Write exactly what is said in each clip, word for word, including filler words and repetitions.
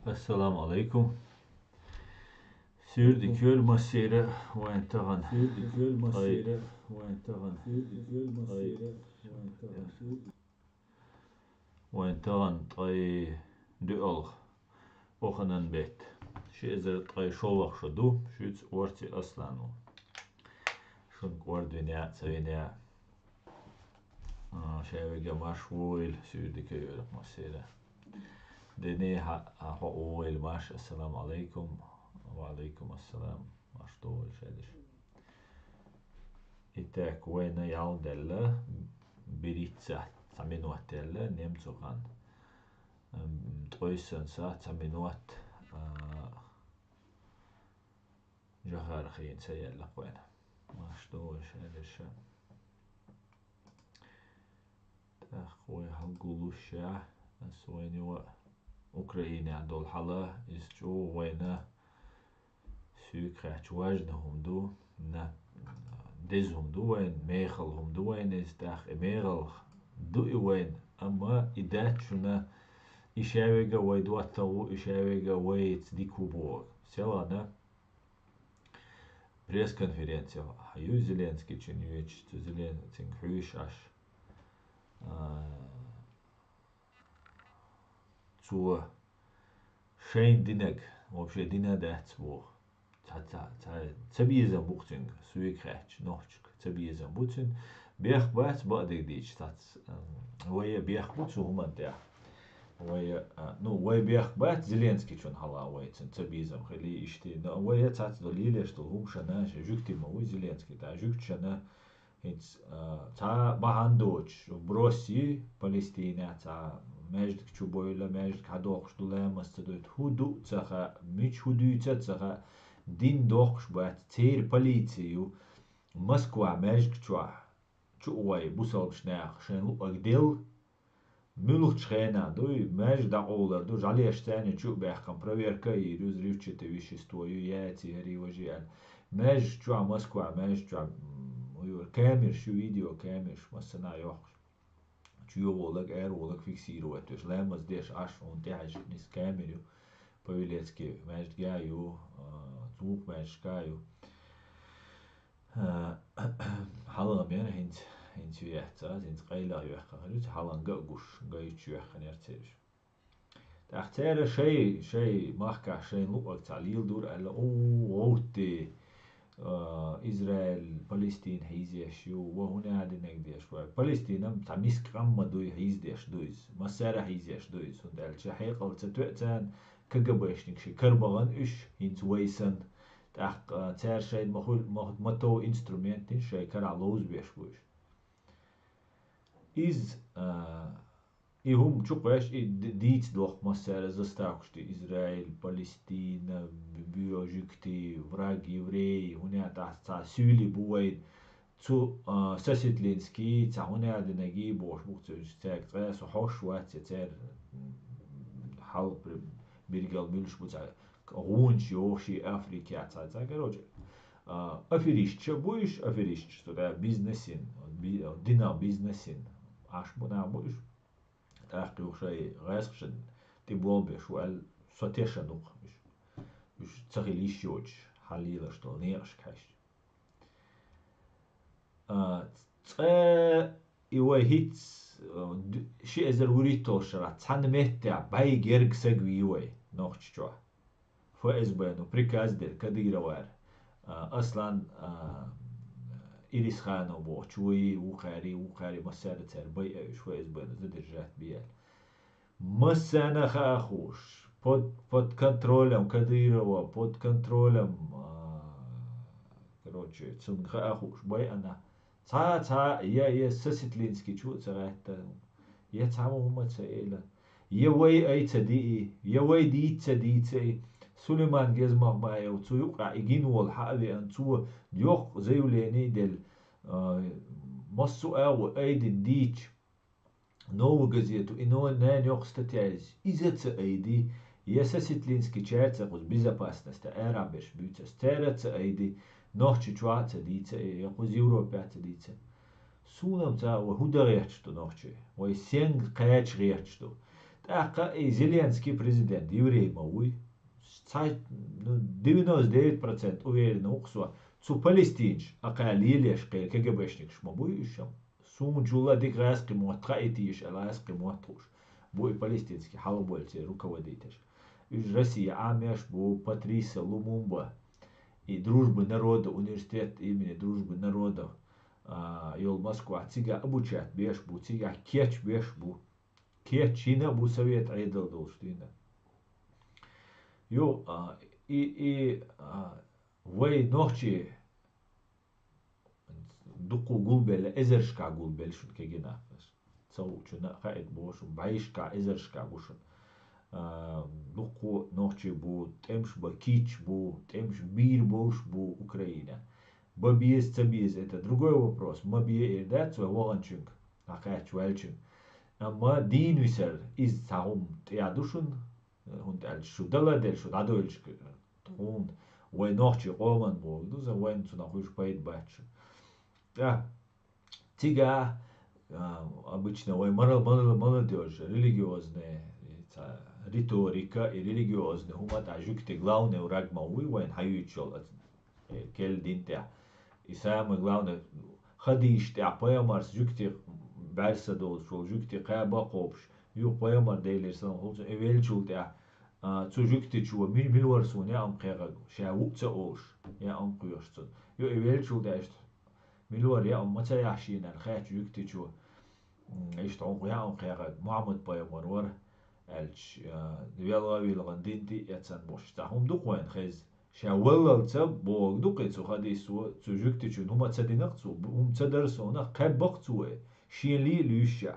Ассаламу алейкум. Суьйре дика йойла массеран а вайн тахана. Суьйре дика йойла массеран а вайн тахана. Суьйре дика йойла массеран а вайн тахана. Вайн тахана ткъе доьалгӀа оханан бетта. Ши эзар ткъе шолгӀа шо ду, шуьца Орци Аслан ву. Шуна кӀордавинехь а, ца винехь а. А, ша вега марша вогӀийла, суьйре дика йойла массеран а. Дене хьа, а, хьо вогӀийла марша, ассаламу алейкум. Ва алейкум ассалам. Марша догӀийла шаьдаш. Итак, вайна ял даьлла, беррица цхьа минот даьлла, немцу хан. М, ткъойсан сахьт цхьа минот, а, жахар хийна ца яьлла вайна. Марша догӀийла шаьдаш. ТӀаккха вай хьалгуллуш ша, ас вайна юкъа Украинехь долу хьал, иза чӀогӀа вайна суьйга хаьттича важна хӀума ду, на, деза хӀума ду вайна, мехала хӀума ду вайна иза, тӀаккха и мехала ду и вайна, амма и дац шуна, и ша вега вай доттагӀа ву, и ша вега вайца дика ву бохург. Селхана пресс-конференци ю Зеленскийчун йоьдуш, цу Зеленскийга хьоьжуш Ӏаш. А, цо шайна динарг вообще дина дац боху. Ца, ца, ца, ца безам бу-кх цуьнга, суьйга хаьттича, нохчашка ца безам бу цуьнан. Бехк бац бакъдерг дийцича цхьацца, м, вай бехк бу цу хӀуманна тӀехь. Вай, а, ну, вай бехк бац Зеленскийчун хьала вай цуьнан ца безам хилий иштта. Но вай цхьацца долу лелаш долу хӀума шана, ша жуьгти ма вуй Зеленский, тӀаккха жуьгти шана, ХӀинца, а, цхьа бахьана доцуш, брос йи Палестинехь, цхьа маьждиг чу бойла, маьждиг хьадоккхуш ду, ламаз ца дойту. ХӀун ду а ца хаьа, мича хӀун дуьйцу а ца хаьа, дин доккхуш бац, церан полици ю. Москва маьждиг чохь чу а гӀой бусалбаш наха шайн луъаг делла, муьлхачу хенахь дуй, маьждиг дӀакъовлар ду, жӀаьлеш царна чу а баьккхина, проверка а йийр ю, взрывчатое вещество ю, яций, хӀарий, важий аьлла. Маьждиг чохь, Москва маьждиг чохь, м, камераш ю, видеокамераш, массанхьа йоккхуш. Чу йогӀолаг, ара волаг фиксировать веш, ламаз деш Ӏаш, хьуна тӀехьаьжча нис камера ю, Павелецкий маьждига ю, а, цу муьлхха маьждигашка ю. А, хьалха мера хӀинца, хӀинца ю яц аз, хӀинца къайлаха йоьхкина хир ю, хьалха ган а гуш, ган йича йоьхкина яра цераш. ТӀаккха цара шай, шай махкахь шайна луъург цхьа леладора аьлла, о, гӀовтте, а, Израиль, Палестина хьийзеш ю, ва хӀун а динарг деш вай. Палестина-м цхьа миска къам ма дуй, хьийзадеш ду иза. Массара а хьийзеш ду иза, хӀунда аьлча хьекъал ца тоьа царна, КГБшник ши карабахана уьш, хӀинца вай санна. ТӀаккха цара шайна ма хуьлу, ма, ма тов инструмент, шайн карахь ловзабеш бу уьш. Иза, а, и хӀума чу кхоьссича, и д-, дийца дохку массара заставкаш ди, Израиль, Палестина, б-, боьжуьгти, враг еврей, хӀунда аьлча цхьа суьйли бу вайн, цу, а, Сосетлинский, цхьа хӀун а динаргий бохуш бу-кх цуьнца, цаьрга цкъа а со хьош вац, я церан, м, хьал пр-, биргал муьлш бу цхьа гӀуна чу йогӀуш и Африкехь цхьа, цхьа, короче, а, аферисташ а бу уьш, аферисташ, цу тӀе бизнесин, би-, динан бизнесин Ӏаш бу нах бу уьш. ТӀаккха юха шайн гӀазкхашна тӀе болх беш ву аьлла, со тешна ду-кх уьш. Уьш ца хила йиш йоцуш, хьан лелаш долу некъашка хьаьжча. А, цкъа и вай хӀинца, а, д-, ши эзар вуьрхӀитталгӀачу шарахь цхьана меттехь бӀе герга саг вий вай, Нохчийчохь. ФСБ-но приказ дира Кадыровара, а, Аслан, а, Ирисханов бохучу вуй, вукхаьрий, вукхаьрий массара цара байъа уьш ФСБ-но задержать бе аьлла. Массарна а хаа хууш, под, под контролем Кадырова, под контролем, а, короче, цунга хаа хууш байъана. Цхьа, цхьа, я, я Сосетлинский чу а ца гӀаьтта, я цхьа хӀума ца эла, я вай ай ца диъи, я вай дийца ца дийцаи. Сулейман Гезмахмаев цу юкъахь и гина волу хьа а веана, цо йоккха заявление делла, а, массо а агӀо айдина дийча. Новую газету и но-, нана йоккха статья иза. Иза ца айди, я Сосетлинский чара ца кхуза безопасность, арахь берш буьйцу ас, цара ца айди, Нохчийчохь а ца дийца, я кхуза Европехь а ца дийца. Суна-м ца, вай хӀун дан гӀерташ ду нохчий? Вай сенга кхача гӀерташ ду? ТӀаккха и Зеленский президент еврей ма вуй. Цхьа, ну, девяносто девять процент уверенно ву-кх со, цу палестинцаша а кхаьллелеш кхе КГБшникаш ма буй уьш-м. Суна чула дика гӀаьскхи мотт хаийтийша аьлла, гӀаьскхи мотт хууш бу и палестинский хьалхаболчеран руководителаш. Уьш Россия Ӏамеш бу, Патрис Лумумба, и Дружбы народов университет имени Дружбы народов, а, йолу Москва, цига обучать беш бу, цига кечбеш бу. Кечйина бу совет Ӏедал долуш дийна. Ю, а, и, и, а, вай нохчий дуккха гулбелла, эзаршка гулбелла шуна кегийнахь. Ца хуучунна а хаийта боху шуна, бӀешка, эзаршка гу шуна. А, дуккха нохчий бу, тӀемаш бан кийча бу, тӀемаш бийр болуш бу Украина. Бан беза, ца беза, это другой вопрос. Ма бе эр дац вай ваханчуьнга, дӀакхаьчча ваьллачуьнга. Амма дийна висар, иза цхьа хӀума тӀехь ду шуна, хӀунда аьлча шу дала а делла, шу дӀадойлуш тхуна, вай нохчий къоман боху ду, сан вайна цунах уьш пайда бац шу. ТӀаккха цигахь, а, обычно вай мала-, мала-, молодёжь, религиозная, и ца риторика, и религиозный хӀума тӀехь жуьгти главный враг ма вуй вайна хьаюьйцуш йолу, э, керла дин тӀехь. И самое главное, хадийша тӀехь пайхамарс жуьгти бӀаьрса долуш волу, жуьгти кхаба а кхобуш, юха пайхамар Делера салам хуьлда цунна, и веллачул тӀехь, а, цу жуьгтичо ми-, мила вара суна яа хӀума кхехьарг, ша ву а ца олуш, яа хӀума кхоьхьуш цунна. Ю и веллачул тӀехь иштта мила вара яа хӀума ма ца яхьа шена аьлла хаьттича жуьгтичо, м, иштта хьуна яа хӀума кхехьарг Мухьаммад пайхамар вара, аьлча, а, велха а вилхина дин тӀе а эцна бохуш. Цхьа хӀума ду-кх вайна хезна. Ша валлалц бохург ду-кх и цу хадисо, цу жуьгтичунна хӀума ца дина-кх цо, хӀума ца дара суна, кхаьбба-кх цо и, шена лиъна луьйш а.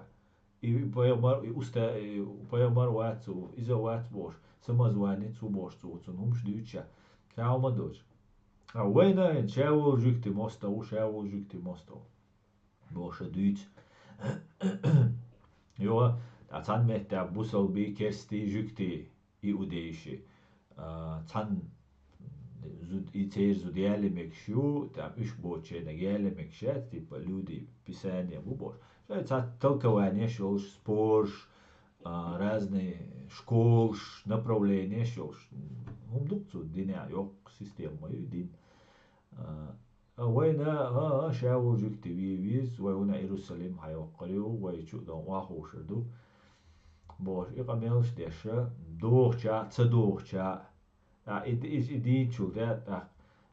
И пайхамар, и уста-, и пайхамар вац цо, иза вац бохуш, самазванец ву бохуш цо, цунна хӀумаш дуьйцуш а. Ша хӀума доцуш. А вайна а ша волу жуьгти мостагӀа ву, ша волу жуьгти мостагӀа ву. Бохуш а дуьйцу. Юха, ткъа цхьана меттехь бусалбий, керстий, жуьгтий, иудейши, а, цхьана зуда, и церан зуда яьлла мегаш ю, там уьш боцучеран яьлла мегаш яц, типа люди Писания бу бохуш. Шайн цхьа толкованеш йолуш, спорш, а, разные школаш, направленеш йолуш. ХӀума ду-кх цу динехь, йоккха система ма ю и дин. А, а вайна, а, а, ша волу жуьгти ве веза, вай вуна Иерусалим хьайоккхур ю, вай чу а дан охьаховшур ду. Бохуш, и къамелаш деш, дохуча а, ца дохуча а. А, и, и, и дийначул тӀе, тӀаккха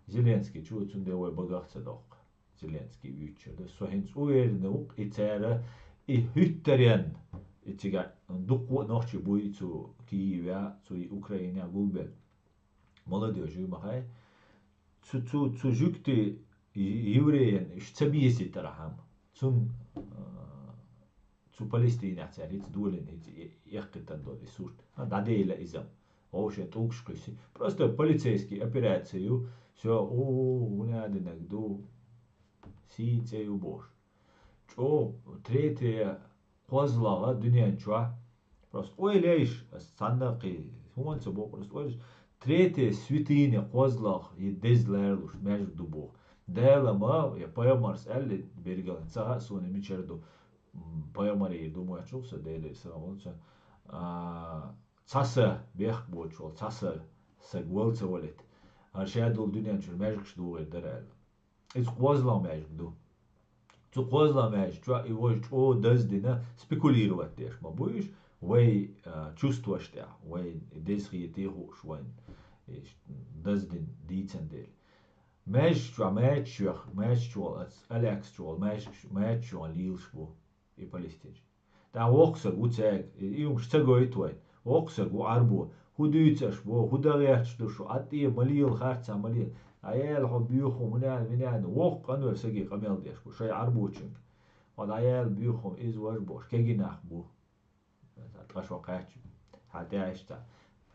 Зеленский чу, цундела вай багах ца доккху. Зеленский вуьйцуш ду. Со хӀинца уверенный ву-кх, и цара, и хӀуьттаренна, и цига дуккха а нохчий буй цу Киеве, цу Украине гулбелла. Молодёжь ю ма хаьа. Цу, цу, цу жуьгти евреян уьш ца безийтархьама, цунна, а, цу Палестинехь цара хӀинца долийна, хӀинца э-, эккхийтина долу и сурт. А, дӀадели иза. Вовшийн тӀулгаш кхуьссий. Просто полицейский операция ю. Всё, у, у, у, хӀун а динарг ду. Сийна цӀе ю бохуш. ЧӀогӀа третье кхозлагӀа дуьнен чохь. Просто ойла еш, ас цхьанна а кхин, хӀунда ца боху, просто ойла еш. Третье святыня кхозлагӀа и деза ларалуш маьждиг ду боху. Дала ма, я пайхамарс аьлла, бергалла, ца хаьа суна мичара ду, м, пайхамарера ду моьттуш ву со, Делера салам хуьлда цунна. А, цхьа са бехк боцуш волу, цхьа са, саг вала ца валийта. ХӀара ша долу дуьнен чуьра маьждигаш дохийла дара аьлла. Иза кхозлагӀа маьждиг ду. Цу кхозлагӀа маьждиг чохь и важа чӀогӀа даздина, спекулировать деш ма бу уьш, вай, а, чувстваш тӀехь, вай деза хетий хууш вайн, и даздина дийцина дела. Маьждиг чохь, маьждиг чохь, маьждиг чохь, ац, Алякс чохь, маьждиг, маьждиг чохь лелаш бу и палестинаш. ТӀаккха воккха саг ву цаьрга, и, и хӀумаш ца гойту вайн. Воккха саг ву Ӏарбо. ХӀун дуьйцу аша боху, хӀун дан гӀерташ ду шу? Ӏад тӀе ма лела, харцахь ма лела. ДӀаяьлла хьо боьха хӀума, хӀун аьлла, мин аьлла. Воккха къанвер саге къамел деш бу, шайн Ӏарбочуьнга. Хьо дӀаяьлла боьха хӀума, иза важа бохуш, кегий нах бу. Ткъа шо кхаьчча, хьан тӀе аьшта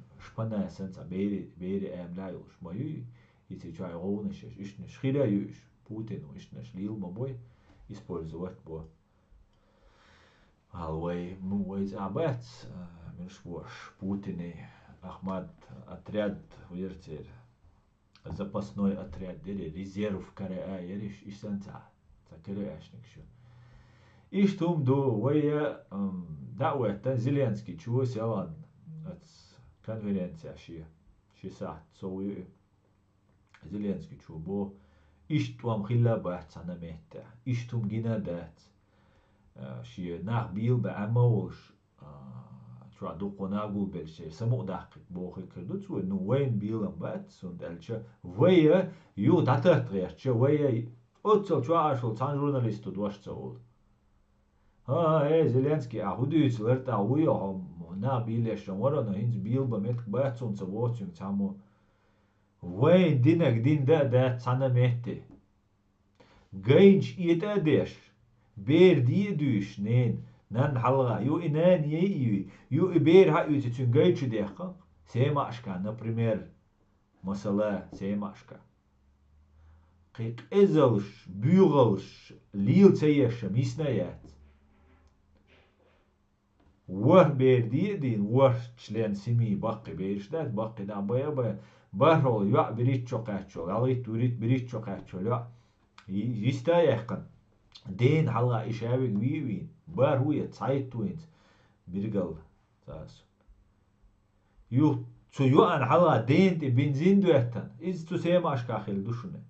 цхьа шпана санна цхьа бери, бери амла йолуш ма ю, и ца чохь гӀовгӀанаш еш, ишттанаш хир а ю уьш. Путин ву ишттанаш лийла ма бой, использовать бо. Хьал вай, ну, вай цӀа бац, а, муьлш бохуш, Путиний Ахмат отряд ву яра церан. Запасной отряд дери, резерв кара а яра иш, иш санна цхьа, цхьа кара аьшниг шу. Иштта хӀума ду, вай, м, дӀа а веттан Зеленский чу селхан ац конференция ши, ши сахьт сов ю и. Зеленский чу бо, иштта тӀом хилла бац цхьана метте. Иштта хӀума гина дац. Э, ши нах бийла баьӀамма волуш, а, чохь дуккха нагул белча, самукъадаккхийта бохуьйтур ду цо. Ну, вайна белам бац, хӀунда аьлча вай юха дӀататта гӀертача, вай оццал чохь Ӏаш волу цхьана журналисто дош ца олу. ХӀа, хӀа, э, Зеленский, ахь хӀун дуьйцу лар тӀехь вуй, хьо нах бийлеш сан вара, но хӀинца бийлба меттиг бац хӀунца воцуьнга цхьаммо. Вайн динаг дин дан а дац цхьана метте. Гайнаш этӀа а деш, бер де а дуьйш, нена, нанна хьалха, ю и нана е а юй, ю и бер хьаоьцу цуьнан гай чу дехка, семашка, например, масала, семашка. Кхин къезалш, буьйгӀалш лела ца еш а мисна яц. ВорхӀ бер де а дийна, ворхӀ член семьи баккхий бераш дац, баккхий дӀа бай а бай, бархӀалгӀа йоӀ берхӀитта чо кхаьччалла, ялхитта, вуьрхӀитта, берхӀитта чо кхаьччалла йоӀ, йи-, йиста а яьккхина, дена хьалха и шавиг вий а вийна, бархӀ ву я цхьайтта ву хӀинца биргал царца. Юха цу йоӀана хьалха дена тӀе бензин доьттина, иза цу семашка хилла ду шуна.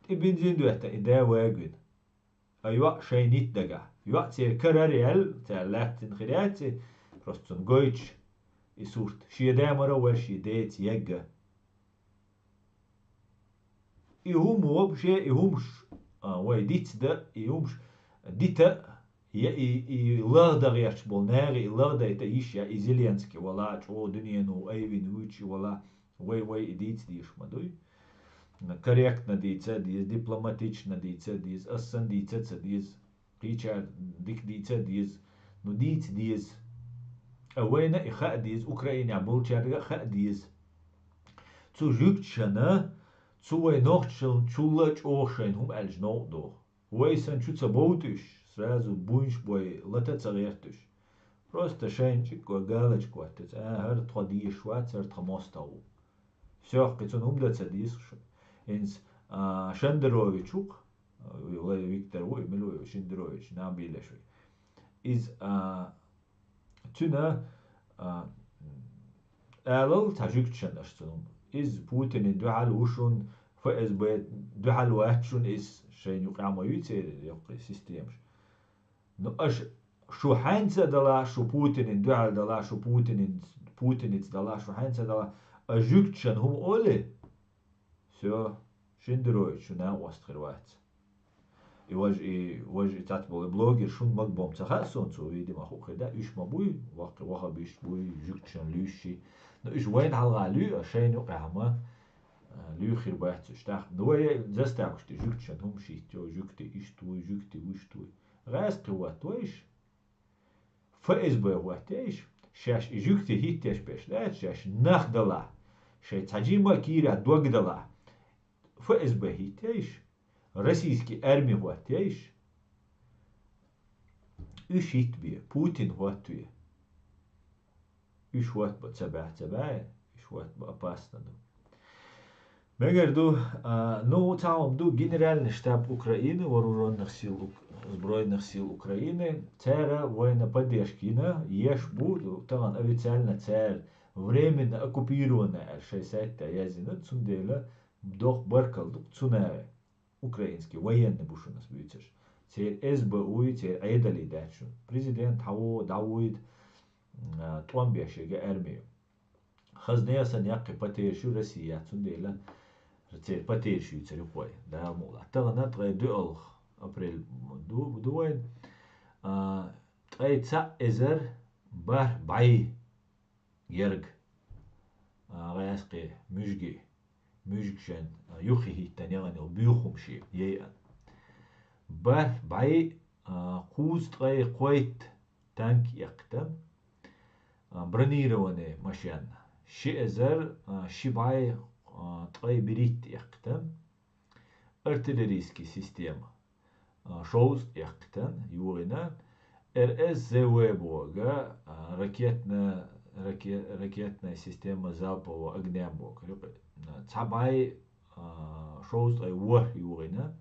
ТӀе бензин доьттина, и да вагавина. А йоӀ шайна йитта дагахь. ЙоӀ церан карара яьлла, цара лаьттина хир яц и, просто цунна гойтуш и сурт. Шен да мара вара шен деца егга. И хӀума вообще, и хӀумаш, а, вай диц дан, и хӀумаш дита а, я и, и лахдан гӀерташ болу нахе и лахдайта йиш я, и Зеленский вала, чӀогӀа дуьнено айвина вуьйцуш и вала, вай, вай и дийца дезаш ма дуй. Корректно дийца а деза, дипломатично дийца а деза, ас санна дийца а ца деза, кхечара дика дийца а деза, ну дийца деза. А вайна и хаа деза, Украинехь болчаьрга а хаа деза. Цу жуьгташна, цу вай нохчашна чулла а чӀогӀа шайна хӀума аьлча новкъа доху. Вай санна чу ца бовтуьш, сразу буйнаш бой лата а ца гӀертуьш. Просто шайна чӀикко галочка хӀоттаца, а, хӀара тхо дезаш вац, хӀара тхан мостагӀа ву. Всё, кхин цунна хӀума дан ца деза шу. ХӀинца, а, Шендерович ву-кх, а, Виктор ву, и мила ву, Шендерович, набийлеш ву. Иза, а, цуьнан, а, алал цхьа жуьгташна аша цунна. Иза Путинан дуьхьал ву шуна, ФСБ дуьхьал вац шуна иза, шайна юкъахь ма ю церан йоккхий системаш. Ну, аша шу хьаьнца а далахь, шу Путинан дуьхьал далахь, шу Путинан, Путиница далахь, шу хьаьнца а далахь, а жуьгташна хӀума олий? Всё, Шендерович, шу накъост хир вац. И важа, и важа, и цац болу блогер шун маг бом ца хаьа суна, цо видимо хӀу хир да, уьш ма буй, вахка ваха биш буй, жуьгташна луьйш ши. Ну, уьш вайна хьалха луьй, а шайна юкъахь ма, а, луьй хир бац уьш. ТӀаккха, ну, вай заставкаш тӀе жуьгташна хӀума шийтта, йо, жуьгти иштта вуй, жуьгти вуьшта вуй. ГӀаьс кхин ватта вайш? ФСБ хӀоттайиш, шаьш и жуьгти хӀиттеш беш дац, шаьш нах далахь, шайн цхьа жимма кийрахь дог далахь, ФСБ хӀиттайиш, российский арми хӀоттайиш, уьш хӀиттабе, Путин хӀоттаве. Уьш хӀоттабан ца баьхьа, ца баьхьа, уьш хӀоттабан опасно ду. Мегар ду, а, ну, цхьа хӀума ду, Генеральный штаб Украины, вооружённых сил Ук-, сбройных сил Украины, цара вайна поддержка йина, еш бу, тахана официально цара временно оккупированная аьлла шайн сайтта яздина, цундела доккха баркалла ду цу наха, украинский военный бу шуна ас буьйцурш. Церан СБУ-й, церан Ӏедалий дац шуна. Президент хьан ву, дӀавуйта, а, тӀом беш ерг армию. Хазне а санна яккхий потеряш ю Россия, цундела церан потеряш юьйцур ю кхой, Дала мукъ лахь. Тахана ткъе доьалгӀа апрель ду, ду вайн, а, ткъе цхьаъ эзар бархӀ бӀе ерг, а, гӀаьскхи муьжги, муьжгашен, а, юххе хӀиттан яхана йолу буьйху хӀума шен яйъан. БархӀ бӀе, а, кхузткъе кхойтта танк эккхитан, а, бронированный машен, ши эзар, а, ши бӀе, а, ткъе берхӀитта эккхитан, артиллерийский система, а, шовзткъа эккхитан, юхина, РСЗВ боху, а, ракетна-, раке-, ракетная система залпового огня боху, а, цхьа бӀе, а, шовзткъе ворхӀ юхина,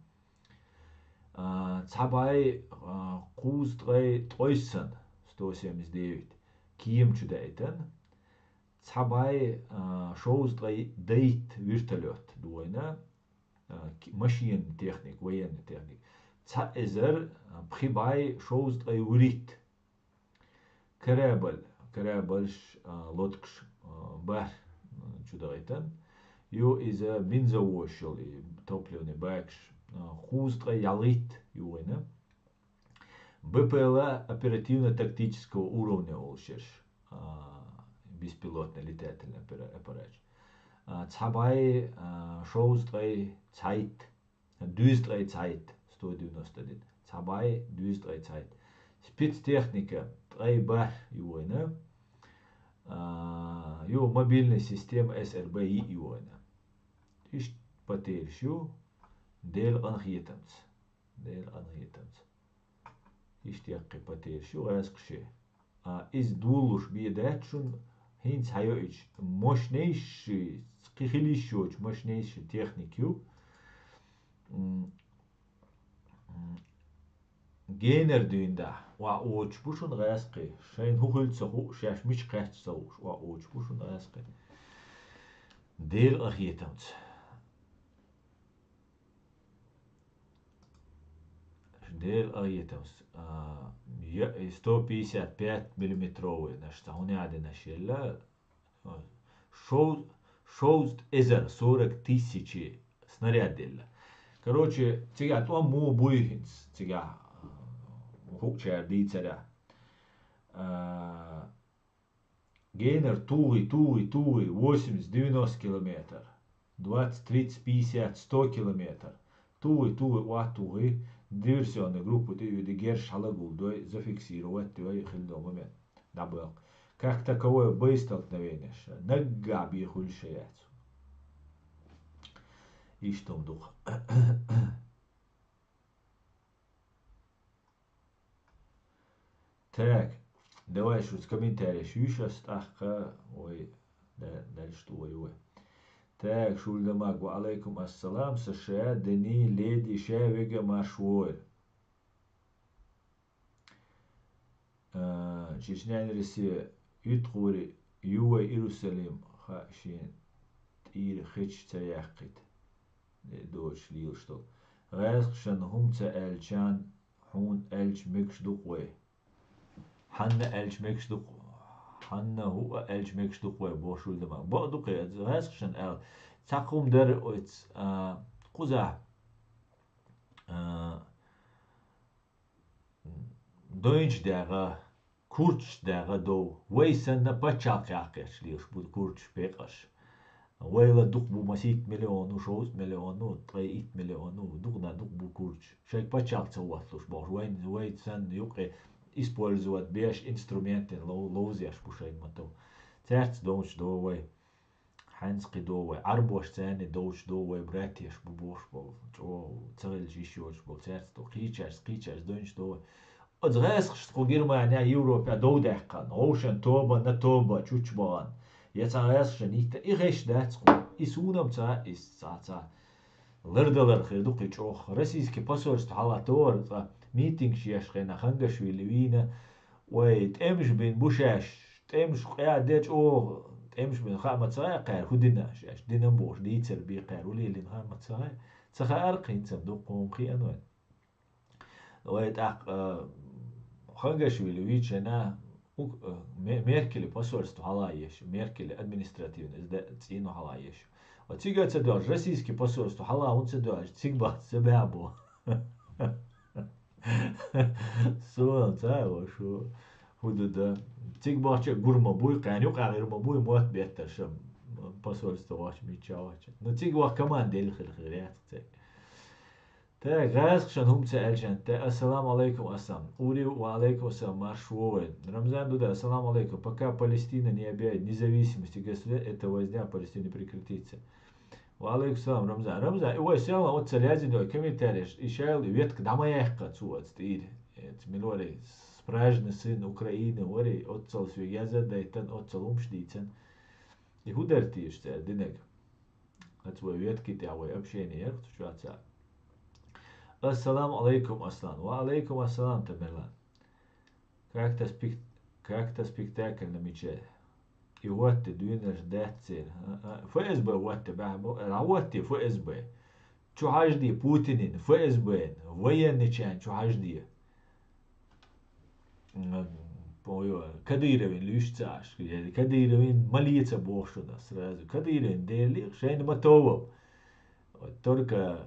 А, цхьа бӀай, а, кхузткъе ткъайоьссан, сто семьдесят девять, кема чу даийтина. Цхьа бӀай, а, шовзткъе дейтта вертолёт дувц вайна, а, ки-, машинный техника, военный техника. Цхьа эзар, а, пхи бӀай шовзткъе вуьрхӀитта. Корабль, корабльш, а, лодкаш, а, бархӀ, а, чу даийтина. Ю иза бензовоз йолу и топливный бакаш, а, кхузткъе ялхитта ю вайна. Б П Л оперативно-тактического уровня олуш ерш, а, беспилотный летательный аппара-, аппараташ. А, цхьа бӀай, а, шовзткъе цхьайтта, дуьзткъе цхьайтта, сто девяносто один. Цхьа бӀай дуьзткъе цхьайтта. Спецтехника ткъе бархӀ ю вайна. А, ю мобильная система С Р Б йиъ ю вайна. Иштта потеряш ю, Делан къинхетамца. Делан къинхетамца. Иштта яккхий потеряш ю гӀаьскхашан. А, иза долалуш бен дац шуна, хӀинца хьайоуьйтуш, мощнейший, кхин хила йиш йоцуш мощнейший техника ю. М, м, генара дуьйна дӀа, охьа оцуш бу шуна гӀаьскхий, шайна хӀун хуьлу ца хууш, шаьш мича кхаьчча ца хууш, охьа оцуш бу шуна гӀаьскхий. Делан къинхетамца. Делан къинхетамца, а, я, и сто пятьдесят пять миллиметровый наш, цхьа хӀун яа динарш елла, а, шов-, шовзткъа эзар, сорок тысячи снаряд елла. Короче, цигахь тӀом муха буй хӀинца, цигахь, а, хӀуъучара дийцарехь. А, Генара тухий, тухий, тухий, восемьдесят, девяносто километр, двадцать, тридцать, пятьдесят, сто километр. Тухий, тухий, охьатухий, диверсионный группа тӀе а оьдий, герзаш хьалагулдой, зафиксировать дой хилла долу момент. ДӀабоьлху. Как таковое боестолкновение ша, наггахь бен хуьлуш а яц. Иштта хӀума ду-кх. Так, давай шуьца комментареш юьйш ас тӀаккха, вай да-, дальше тӀе вай. Так, Шульдамаг, ва алейкум ассалам, С Ш А, Дени, Леди, ша вега марш войр. А, Чечня, Россия, уьттахури, ю вай Иерусалим, хаьа шена тӀера хеча ца яьккхийта. Э, доцуш лелаш долу. ГӀаьскхашна хӀума ца аьлчан, хьуна аьлча мегаш ду-кх вай. Хьанна аьлча мегаш ду-кх, хьанна хӀуъа аьлча мегаш ду-кх вай, бохуш вуьлда ма. Бакъ ду-кх, гӀаьскхашна аьлла. Цхьа хӀума дара оцу, а, кхузахь, а, дойнчу дегӀа, курчаш дегӀа дов. Вай санна пачхьалкх яккхийчу лелаш бу курчаш, пекъаш. Вайла дукха бу масийтта миллион, ну, шовзткъа миллион, ну, ткъе итт миллион, ну, дукха да дукха бу курчаш. Шайга пачхьалкх ца хӀотталуш бохуш, вайн, вай санна юкъе использовать беш инструментийн лов-, ловзеш бу шайна ма тов. Цаьрца довнаш до вай. Хьаьнца кхин до вай, Ӏарбош царна довчу до вай братеш бу бохуш болу, чӀогӀа ца хилча йиш йоцуш болу цаьрца до, кхечаьрца, кхечаьрца дойнаш до вай. Оцу гӀаьскхашца кху Германия, Европа дов даьккхана, хӀовшан тоба, на тоба, чучча бахана. Я цхьа гӀаьскхашна йитта, и хезаш дац кху, и суна-м ца, и цхьа, цхьа лардалар хир ду кхин чӀогӀа. Российский посольство хьалатохара цкъа митингаш еш хенахь Хангашвили вийна, вай тӀемаш бина бу шаьш, тӀемаш къа де чӀогӀа, тӀемаш бина хаа ма ца хаьа кхаьра, хӀун дина шаьш, дина бохуш, дийцар бен кхаьра, хӀун лелийна хаа ма ца хаьа, ца хаьара кхин цам дуккха хӀума хиъна вайн. Вай тӀаккха, а, Хангашвили вийча хенахь, ук-, а, Ме-, Меркеле посольство хьала еш, Меркеле административный, иза де-, цӀийно хьала еш. Ва цига ца доьлхуш, российский посольство хьала хӀунда ца доьлхуш, цига бац, ца баьа бо. Суна ца а вашу, хӀун ду дан. Цига бахча гур ма буй, кхаьна юкъа гӀир ма буй, мотт беттарша посольство вахча, мичча вахча. Ну, цига вах команда делла хир хир яц цига. Так, гӀаьскхашна хӀума ца аьлча, те, ассаламу алейкум, ассалам. Ури, ва алейкум ассалам, марш вовай. Рамзан Дуда, ассаламу алейкум. Пока Палестина не объявит независимости государства, эта война в Палестине прекратится. Ва алейкум салам, Рамзан. Рамзан, и вай селан оццал яздина йолу комментареш, и шайла ветка дӀа ма яьккха цо оцу тӀера. Эца милорий, справжный сын Украины, вари, оццал соьга яза дайтан, оццал хӀумаш дийцан. И хӀун дара тийша цара динарг? Оцу вай ветки тӀехь вай общение яра кху чохь цара. Ассаламу алейкум, Аслан. Ва алейкум ассалам, Тамерлан. Как-то спек-, как-то спектакль намечается. И вот ты, дуйнаш даццер. А, а, ФСБ вот ты, бахьа бу-, а вот ты, ФСБ. Чу хьажди Путинин, ФСБ-н, военный чан чу хьажди. М, ой, Кадыровин луьйш ца Ӏаш, я Кадыровин малеца бохшуна сразу. Кадыровин дели, шайна ма товал. Только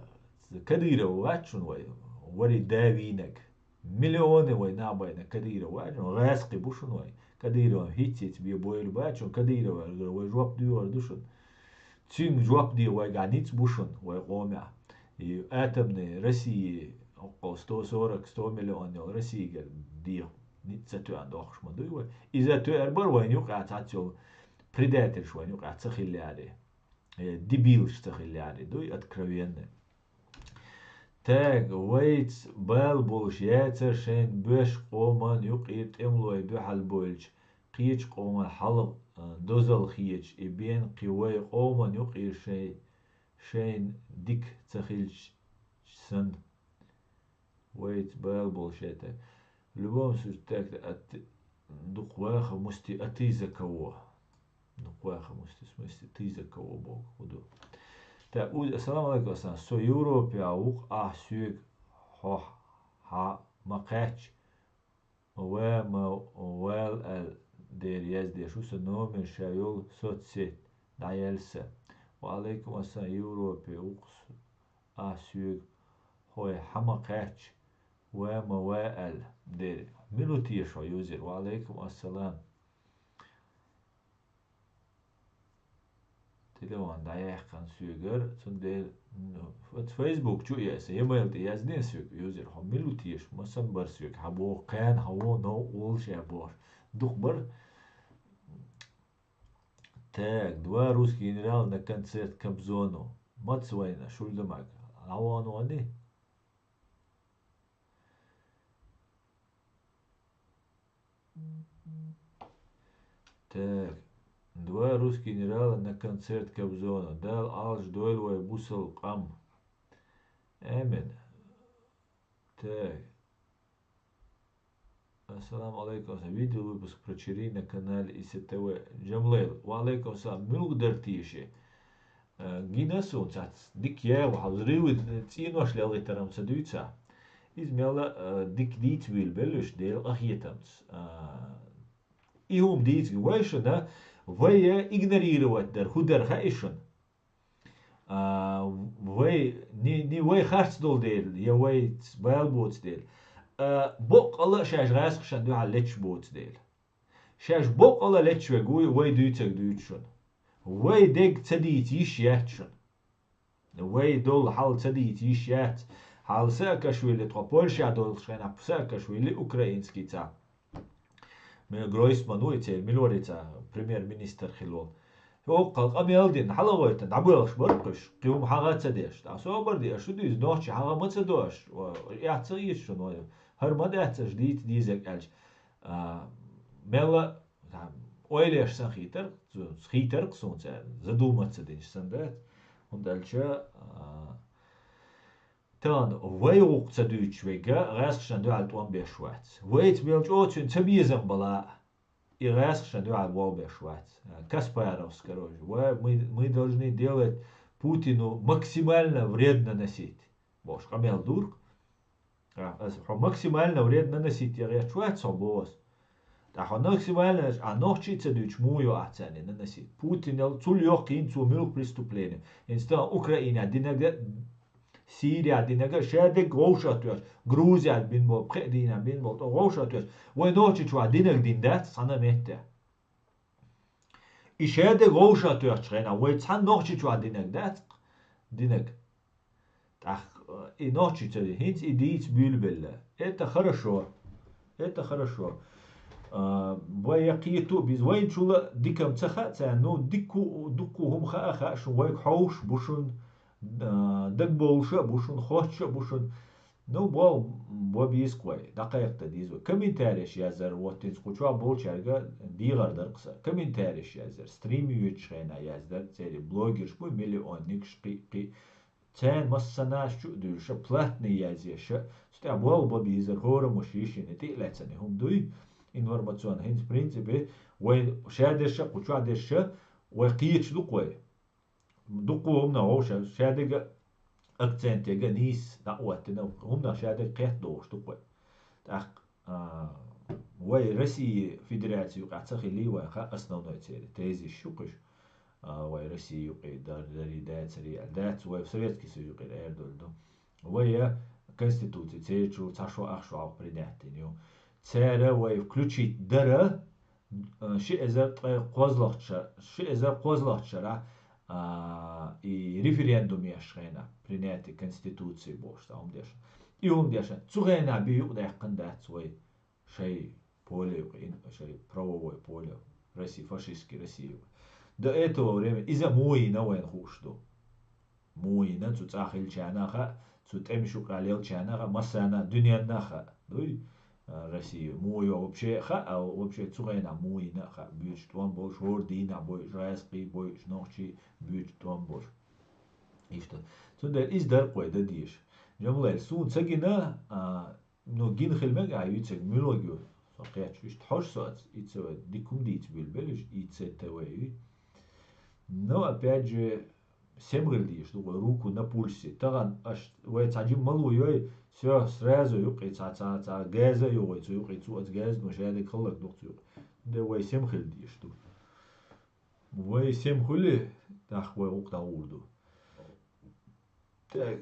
Кадыров вачун вай, вари да вийнаг. Миллионы вай набайна Кадыров вачун, гӀаскхи бушун вай. Кадырован хӀиц-хӀиц бе бойла бачун, Кадыров вай жоп дуьгӀар душун. Цуьнга жоп де вайга ниц бушун, вай къомехь. И атомный России около сто сорок, сто миллион йол Россига деху ниц ца тоьан дохуш ма дуй вай. Иза тоьар бар вайн юкъа цац йол предательш вайн юкъа ца хиллари. Э, дебилш ца хиллари дуй, откровенно. Так, вайца бала болуш яцара шайн боьш къоман юкъе тӀемалой дуьхьал бойлуч, кхечу къоман хьалха, а, дозалла хеташ, и бен кхин вай къоман юкъе шай-, шайна дика ца хилча санна. Вайца бала болуш яцара. В любом случае, так, а ты, дукха ваха мусти, а ты за кого? Дукха ваха мусти, в смысле, ты за кого, боху, хӀун ду? Так, у-, ассаламу алейкум, Аслан. Со Европе а ву-кх, ахь соьга хьо хьа ма кхаьчча, ва ма вала аьлла дера яздеш ву сан номер, ша йолу соцсеть дӀаяьлла сан. Ва алейкум ассалам, Европе ву-кх со, ахь соьга хьо хьа ма кхаьчча, ва ма ва аьлла дера. Мила ву теша хьо, юзер? Ва алейкум ассалам. Телефон дӀаяьккхина соьгара, цундела, ну, оцу Facebook чу а яса, e-mail тӀе яздина соьга, юзер, хьо мила ву теша, ма сан бара соьга, хьан боху, кхана хьан вон новкъа волуш а бохуш. Дукха бара. Так, два русских генерала на концерт Кобзону. Маца вайна, Шульдамаг? ДӀавахана вани? Так. Два русских генерала на концерт Кобзона. Дала Ӏалаш дойла вай бусалба къам. Амин. Так. Ассаламу алейкум. Видел выпуск про Чери на канале И С Т В. Джамлейл. Ва алейкум салам. Муьлха дара теша? Э, гина суна цац, дика яьлла, хьал взрывы, цӀенош лелхийтарам ца дуьйцу. Иза мелла, э, дика дийца буьйлабелла уьш, Делан къахетамца. А, и хӀума дийца вай шуна, вай игнорировать дар, хӀун дар хаьа шуна? А, вай, ни, ни вай харц долу дела, я вай бала боцу дела. А, боккъала а шаьш гӀаьскхашна дуьхьал леташ боцу дела. Шаьш боккъала леташ верг вуй, вай дуьйцург дуьйцу шуна. Вай дерг ца дийца йиш яц шуна. Вай долу хьал ца дийца йиш яц. Хьал Саакашвили, тхо Польша долчу хенахь Саакашвили украинский цхьа. Мел Гройсман ву и церан милорица премьер-министр хилла волу. Оккхал къамел дина, хьалагӀойтина, дӀабоьлхуш бара-кх уьш, кхин хӀума хьагӀа ца деш. ТӀаккха собар де, аша шу дуьйцу, нохчий хьагӀа ма ца до аша, эхь ца хета шуна вай, хӀара ма дац аша дийца дезарг аьлча. А, мелла, там, ойла еш сан хийтар, хийтар-кх суна цара, задуматься динчу сан дац. ХӀунда аьлча, а, тахана вай гӀуллакх ца дуьйцуш верг гӀаьскхашна дуьхьал тӀом беш вац. Вайца мел чӀогӀа цуьнан ца безам бала а, и гӀаьскхашна дуьхьал болх беш вац. Каспаровс, короче, ва мы, мы должны делать Путину максимально вред наносить. Бохуш къамел дуркъ. А, аса, хьо максимально вред наносить ян гӀерташ вац хьо, боху аса. Ткъа хьо максимально, а нохчий ца дуьйцуш муха йо ахь царна наносить? Путинал цул йоккха йина цо муьлха преступление. ХӀинца тахана Украинехь динарг а, Сирехь динарг а, шадерг вовшах тоьхча, Грузехь бина болу, пхеа дийнахь бина болу, тӀо вовшах тоьхча, вай Нохчийчохь динарг дина дац цхьана а меттехь. И шадерг вовшах тоьхчу хенахь, вай цхьана Нохчийчохь динарг дац-кх, динарг. ТӀаккха, э, и нохчий ца дина, хӀинца и дийца буьйлабелла. Это хорошо. Это хорошо. А, вай я кхету а беза, вайначул а дикам ца хаьа царна, ну, дикку, дукку хӀума хаа, хаа шун, вайга хьовш бу шун, а, дагбовлуш а бу шун, хоттуш а бу шун. Ну, бо, бо беза-кх вай, дӀакхайкхийта деза вай. Комментареш яздар, вот, хӀинца кху чохь болчаьрга дегӀар дара-кх сан. Комментареш яздар, стрим йоьдучу хенахь яздар, церан блогерш бу, миллионникаш, кхин, кхин, царна массанаш чу а дуьллуша, платный язъеш, цу тӀехь болх бан безар, хӀорамаш йиш йина, тӀе а лаьцна хӀума дуй, информационный, хӀинца, в принципе, вай шадерша, кху чохь дерша, вай кхеташ ду-кх вай. Дуккха хӀуманах вовша, шадерг а, акцентега нийса дӀа а оттина, хӀуманах шадерг кхетта догӀуш ду-кх вай. ТӀаккха, а, вай Россия Федераци юкъахь ца хилий вайн хаьа основной церан тезис ю-кх уьш. А, вай Россия юкъе дар-, дарий дацарий аьлла. Дац, вай Советский Союз юкъера арадолу ду. Вай а Конституци церан чу цхьа шо ах шо хьалха принять дина ю. Цара вай включить дара, э, ши эзар ткъе кхозлагӀча-, ши эзар кхозлагӀча шарахь, а, и референдум еш хенахь, принятие Конституции бохуш, цхьа хӀума деш. И хӀума деш, цу хенахь бен юкъадаьккхина дац вай шайн поле юкъа, ин-, шайн правовой поле, Россия, фашистский Россия юкъа. До этого время иза муха йина вайна хууш ду. Муха йина цу цӀа хилчарна а хаьа, цу тӀемаш юкъахь лелчарна а хаьа, массарна а, дуьненна а хаьа. Дуй, а, Россия муха йо вообще хаьа, а вообще цу хенахь муха йина а хаьа, буьйцу тӀом болуш, хӀора дийнахь бойуш, гӀазкхий бойуш, нохчий буьйцу тӀом болуш. Иштта. Цундела иза дара-кх вай дан дезаш. Жамлайл, суна ца гина, а, ну, гина хила мега ахь юьйцург, муьлхарг ю? Со кхетча, иштта хьожа со аца, и ца вай, дика хӀума дийца буьйлабелла уьш, и ца та вай ю. Но, опять же, сема хила дезаш ду вай, руку на пульсе. Тахана аша вай цхьа жима мало йой, всё, сразу юкъе цхьа, цхьа, цхьа газа а ю вай цу юкъе, цу аца газа, ну, шадерг хӀаллакдо-кх цу юкъе. Де вай сема хила дезаш ду. Вай сема хуьлий, тӀаккха вай гӀуллакх дӀагӀур ду. Так.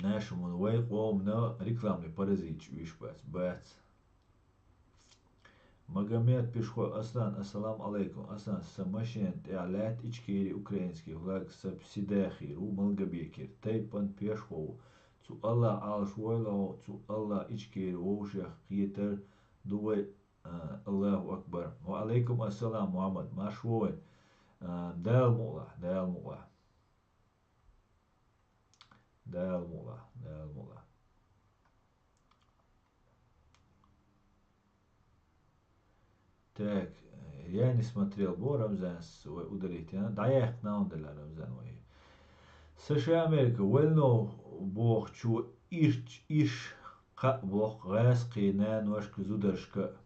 Наша хӀума, вай къомана рекламный паразиташ уьш бац, бац. Магомед Пешхой, Аслан, ассаламу алайкум. Аслан, сан машен тӀехь лаьтта Ичкери украинский флаг, сан псидахир ву Малгобекера. Тайпан Пешхо ву. Цу Аллах Ӏалаш войла хьо, цу Аллах Ичкери вовшех кхетар ду вай. А, Аллаху акбар. Ва алайкум ассалам, Мухаммад. Марш ву вайн. А, Дала мукъалахь, Дала мукъалахь. Дала мукъалахь, Дала мукъалахь. Так, я не смотрел, бо Рамзанс вай удалить яна. ДӀаяьккхина хӀун делла, Рамзан, вай. США Америка вольно бохучо ирч-, иш кхаъ боху гӀазкхийн наношка, зударшка.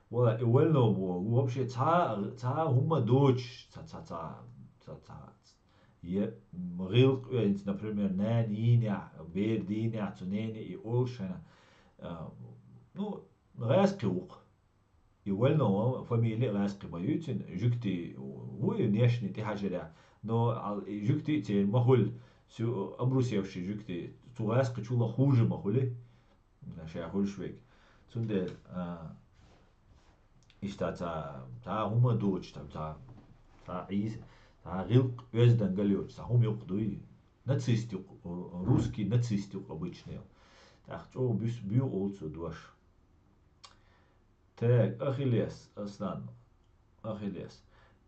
Вала, и вольно боху, вообще цхьа, цхьа хӀума доцуш, цхьа, цхьа, цхьа, цхьа, цхьа, е, м, гӀиллакх оьзна, например, нана йийнехь, бер дийнехь, цу нене и олуш хьайна, а, ну, гӀазкхи ву-кх. И вольно фамилия гӀазкхи ма ю цуьнан, жуьгти ву и внешне тӀехьажарехь, но ал-, и жуьгти церан ма хуьлу, цу обрусевший жуьгти, цу гӀазкхи чула хуже ма хуьлу, ша хуьлуш верг. Цундела, а, иштта цхьа, цхьа хӀума доцуш, цхьа, цхьа, цхьа Ӏийса, цхьа гӀиллакх оьздан гал йоцуш, цхьа хӀума юкъа дуй. Нацист юкъа, русский нацист юкъа обычный. ТӀаккха чӀогӀа буьс-, буьйху олу цу дош. Так, Ахиллес, Аслан, Ахиллес.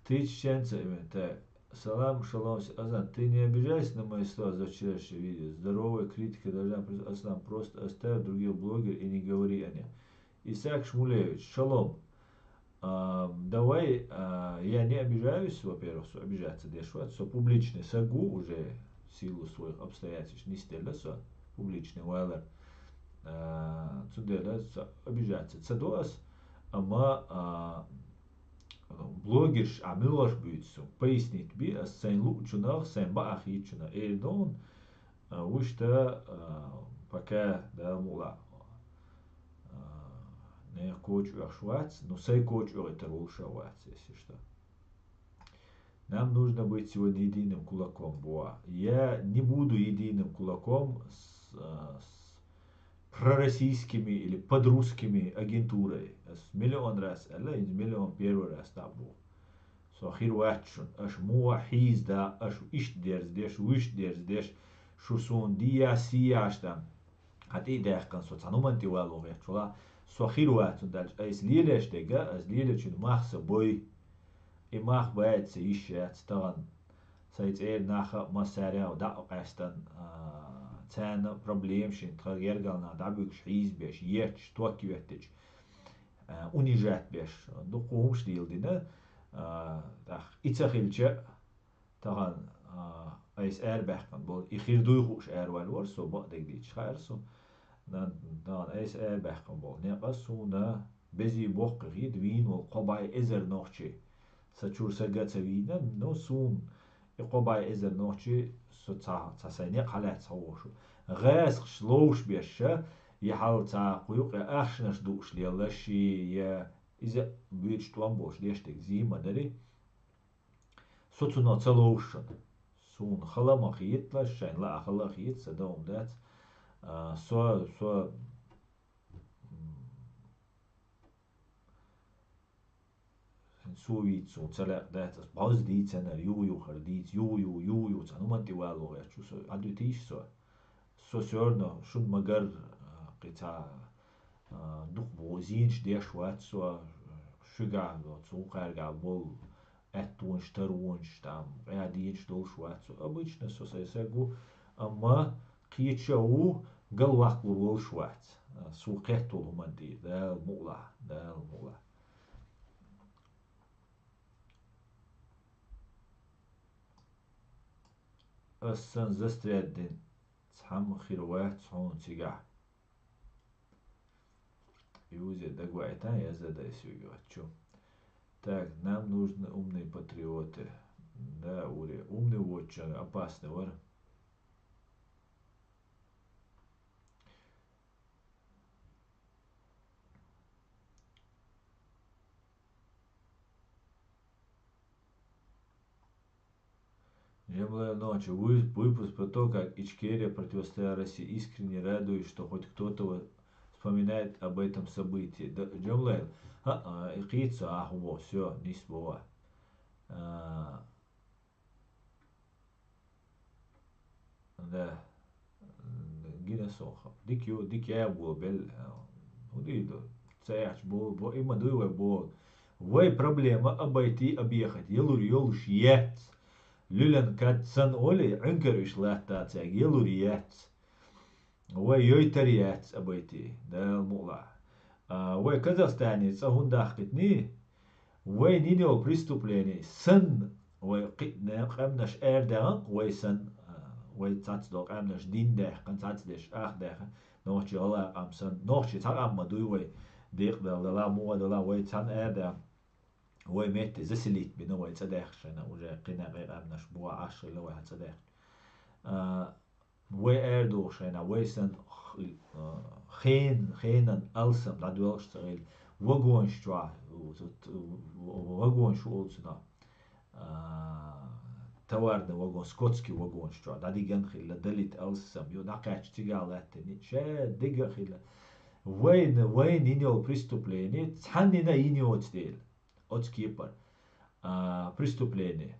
Ты чеченца именно, так. Салам, шалом, с-, Аслан, ты не обижайся на мои слова за вчерашнее видео. Здоровая критика должна присутствовать, Аслан, просто оставь других блогеров и не говори о них. Исаак Шмулевич, шалом. А, давай, а, я не обижаюсь, во-первых, со обижаться деш вац, со публичный саг ву уже в силу своих обстоятельств, нисделла со публичный валар. А, цундела со обижаться ца до ас, амма, а, блогерш а муьлхарш буьйцу, пояснить би ас сайн луучунах, сайн баа хийцучунах, эр дон, а, вуьшта, а, пока, да, мула, а, нехан коча оьхуш вац, ну, сайн коча оьхуьйтар волуш а вац, если что. Нам нужно быть сегодня единым кулаком, бо. Я не буду единым кулаком с, а, с пророссийскими или под русскими агентурой. Ас миллион раз аьлла, хӀинца миллион первый раз дӀа а бу. Со хир вац шуна, аша муха хьийза да, аша иштта дерза деш, вуьшта дерза деш, шу суна дийя, сийяш дан. Хьан тӀе а даьккхина, со цхьа хӀуманна тӀе вало гӀерташ вала, со хир вац, хӀунда аьлча айса лелеш дерг а, ас лелачун мах сан бой. И мах баьдца йиш яц тахана. Сайн цӀера нах а массаьрга а дӀа а къаьстина, а, царна проблема шина, тхан гергарнах дӀабуьгуш, хьийзабеш, етташ, ток йоьттича, а, унижать беш, дукха хӀумаш дийла дина, а, тӀаккха и ца хилча, тахан, а, айса арабаьккхина болу, и хир дуй хууш араваьлла вара со, бакъдерг дийцича хаьара со. Нан-, нана айса арабаьккхина болу некъа суна безий боккхий хета вийна волу кхо бӀе эзар нохчий. Сан чуьра са ган ца вийна, но суна и кхо бӀе эзар нохчий со ца, ца сайн некъ хьалаьцна хьо вохуш. ГӀаскхаш ловш беш ша, я хьал ца кху юкъе ахчанаш дууш лелаш, я иза буьйцуш тӀом болуш деш дерг зий ма дарий. Со цунах ца ловшшана. Суна хала ма хеталаш, шайн лаа хала а хета, сан дан хӀума дац. А, со, со, м, со вийца суна ца лаьа дац, ас бӀозза дийцинарг, юха-юха хӀара дийца, юха-юха, юха-юха, цхьана хӀуманна тӀе вало гӀерташ ву со, Ӏадуьтийша со. Со всё равно шуна ма-гарра, а, кхин цхьа, а, дукха боху зийнаш деш вац со, а, шуьгахь, цу кхаьргахь болу аьттонаш, таронаш, там, къа дийцаш долуш вац со. Обычно со сайн саг ву, амма кхеча а ву, галваккхалур волуш вац. А, суна кхетта волу хӀуманна тӀера, Дала мукъалахь, Дала мукъалахь. Ас сан застрять дина, цхьамма хир вац хьуна цигахь. Юзе дагваийтан, я задайсуьйга вачу. Так, нам нужны умные патриоты. Да, уре, умный воччан опасный вар. Джамлайл, ночью вы-, выпуск про то, как Ичкерия противостояла России. Искренне радуюсь, что хоть кто-то во-, вспоминает об этом событии. Да, Джамлайл, а, а, и кхийца, а, хӀума, всё, нис бова. А, да. Гина соха. Дик ю, дик я бо, бел, а, хӀун дийр ду? Ца яхьча бо, бо, и ма дуй вай бо. Вай проблема обойти, объехать. Ялур йолуш яц. Луьлан кад сан оли, Ӏуьнкар уьш латтацаьрга ялур яц. Вай йойтар яц обойти, Дала мукъалахь. А, вай Казахстане цӀа хӀунда дахкитний? Вай нин йолу преступлени санна, вай кхиъна къаьмнаш арадагӀан, вай санна, а, вай цац до къаьмнаш дин даьккхина, цац деш ах даьккхина, нохчи гӀала къам санна, нохчи цхьа къам ма дуй вай, декъадала дала, муха дала, вай цхьаьна арадаьхна. Вай метте заселить бина, вай цӀа даьхна шайна, уже кхин некъе къаьмнаш бу Ӏаш хилла вай хьан цӀа даьхна. А, вай арадоху шайна, вай сан х-, а, хен-, хенан алсам дӀадоьлхуш ца хилла, вагонаш чохь, вагонаш олу цунах, а, товарный вагон, скотский вагонаш чохь, дӀадиган хилла, далит алсам, ю, дӀакхаьчча цигахь латтина, ша дега а хилла. Вайна, вайна йина йолу преступление, цхьаннина йина йоцу дела. Оцу кепара. А, преступление.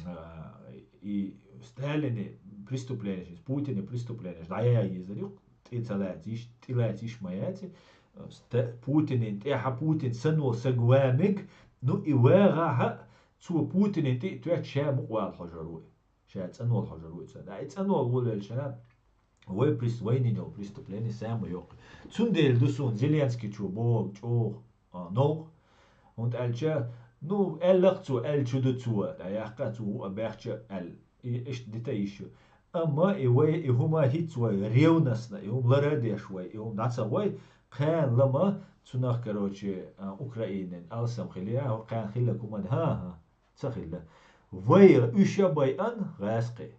А, и Сталине преступление, Путине преступление, дӀаяя езар ю, тӀе ца лаьца йиш, тӀе лаьца йиш ма яци. Ста-, Путинин тӀехьа Путин санна волу саг ван мег, ну и вагӀахьа, цо Путинин тӀе а тоьтту ша мукъавала хьожур ву. Ша цӀанвала хьожур ву и ца. Да, и цӀанвала волавелча, вай прес-, вайнина йолу преступление самое йоккху. Цундела ду суна Зеленский чу боху чӀогӀа, а, новкъа. ХӀунда аьлча, ну, аьлла-кх цо, аьлла чу ду цо, да, яхка цо ву а баьхча аьлла. И иштта дита йиш ю. Амма и вай, и хӀума хӀинца вай ревностно, и хӀума лара а деш вай, и хӀума дӀа ца гӀой, кхана лама цунах, короче, а, Украинин алсам хили, а, кхана хилларг хӀума д-, хӀан-хӀа. Ца хилла. Вай уьш а байъан гӀаьскхи.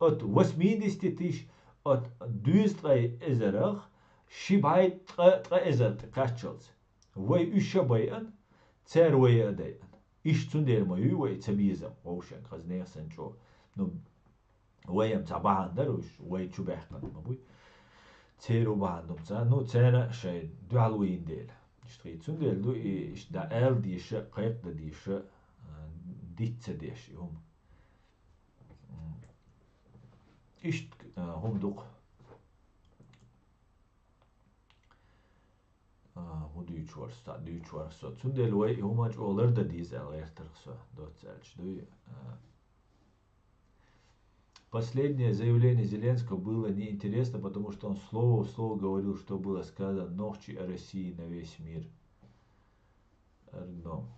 От восьмидесяти тысяч, от дуьйза ткъе эзарах ши бӀе ткъа, ткъа эзар тӀе кхаччалц. Вай уьш а байъан, цара вай а дайъан. Иштта цундела ма юй вай ца безам, вовшен, хаза нехан санна чӀогӀа. Ну, вай-м цхьа бахьана дара уьш, вай чу баьхкина ма буй. Церан бахьана ду-м ца, ну, церан а шайн дуьхьал вийна дела. Иштта хи-, цундела ду и, иштта дӀа аьлла деша, кхайкхадан деша, а, диц ца деш и хӀума. М. Иштта, а, хӀума ду-кх. А, хӀун дуьйцуш вара со, цхьаъ дуьйцуш вара со. Цундела вай и хӀума чӀогӀа лардан деза аьлла гӀертарх со, доцца аьлча дуй. А, последнее заявление Зеленского было неинтересно, потому что он слово в слово говорил, что было сказано нохчи о России на весь мир. Но.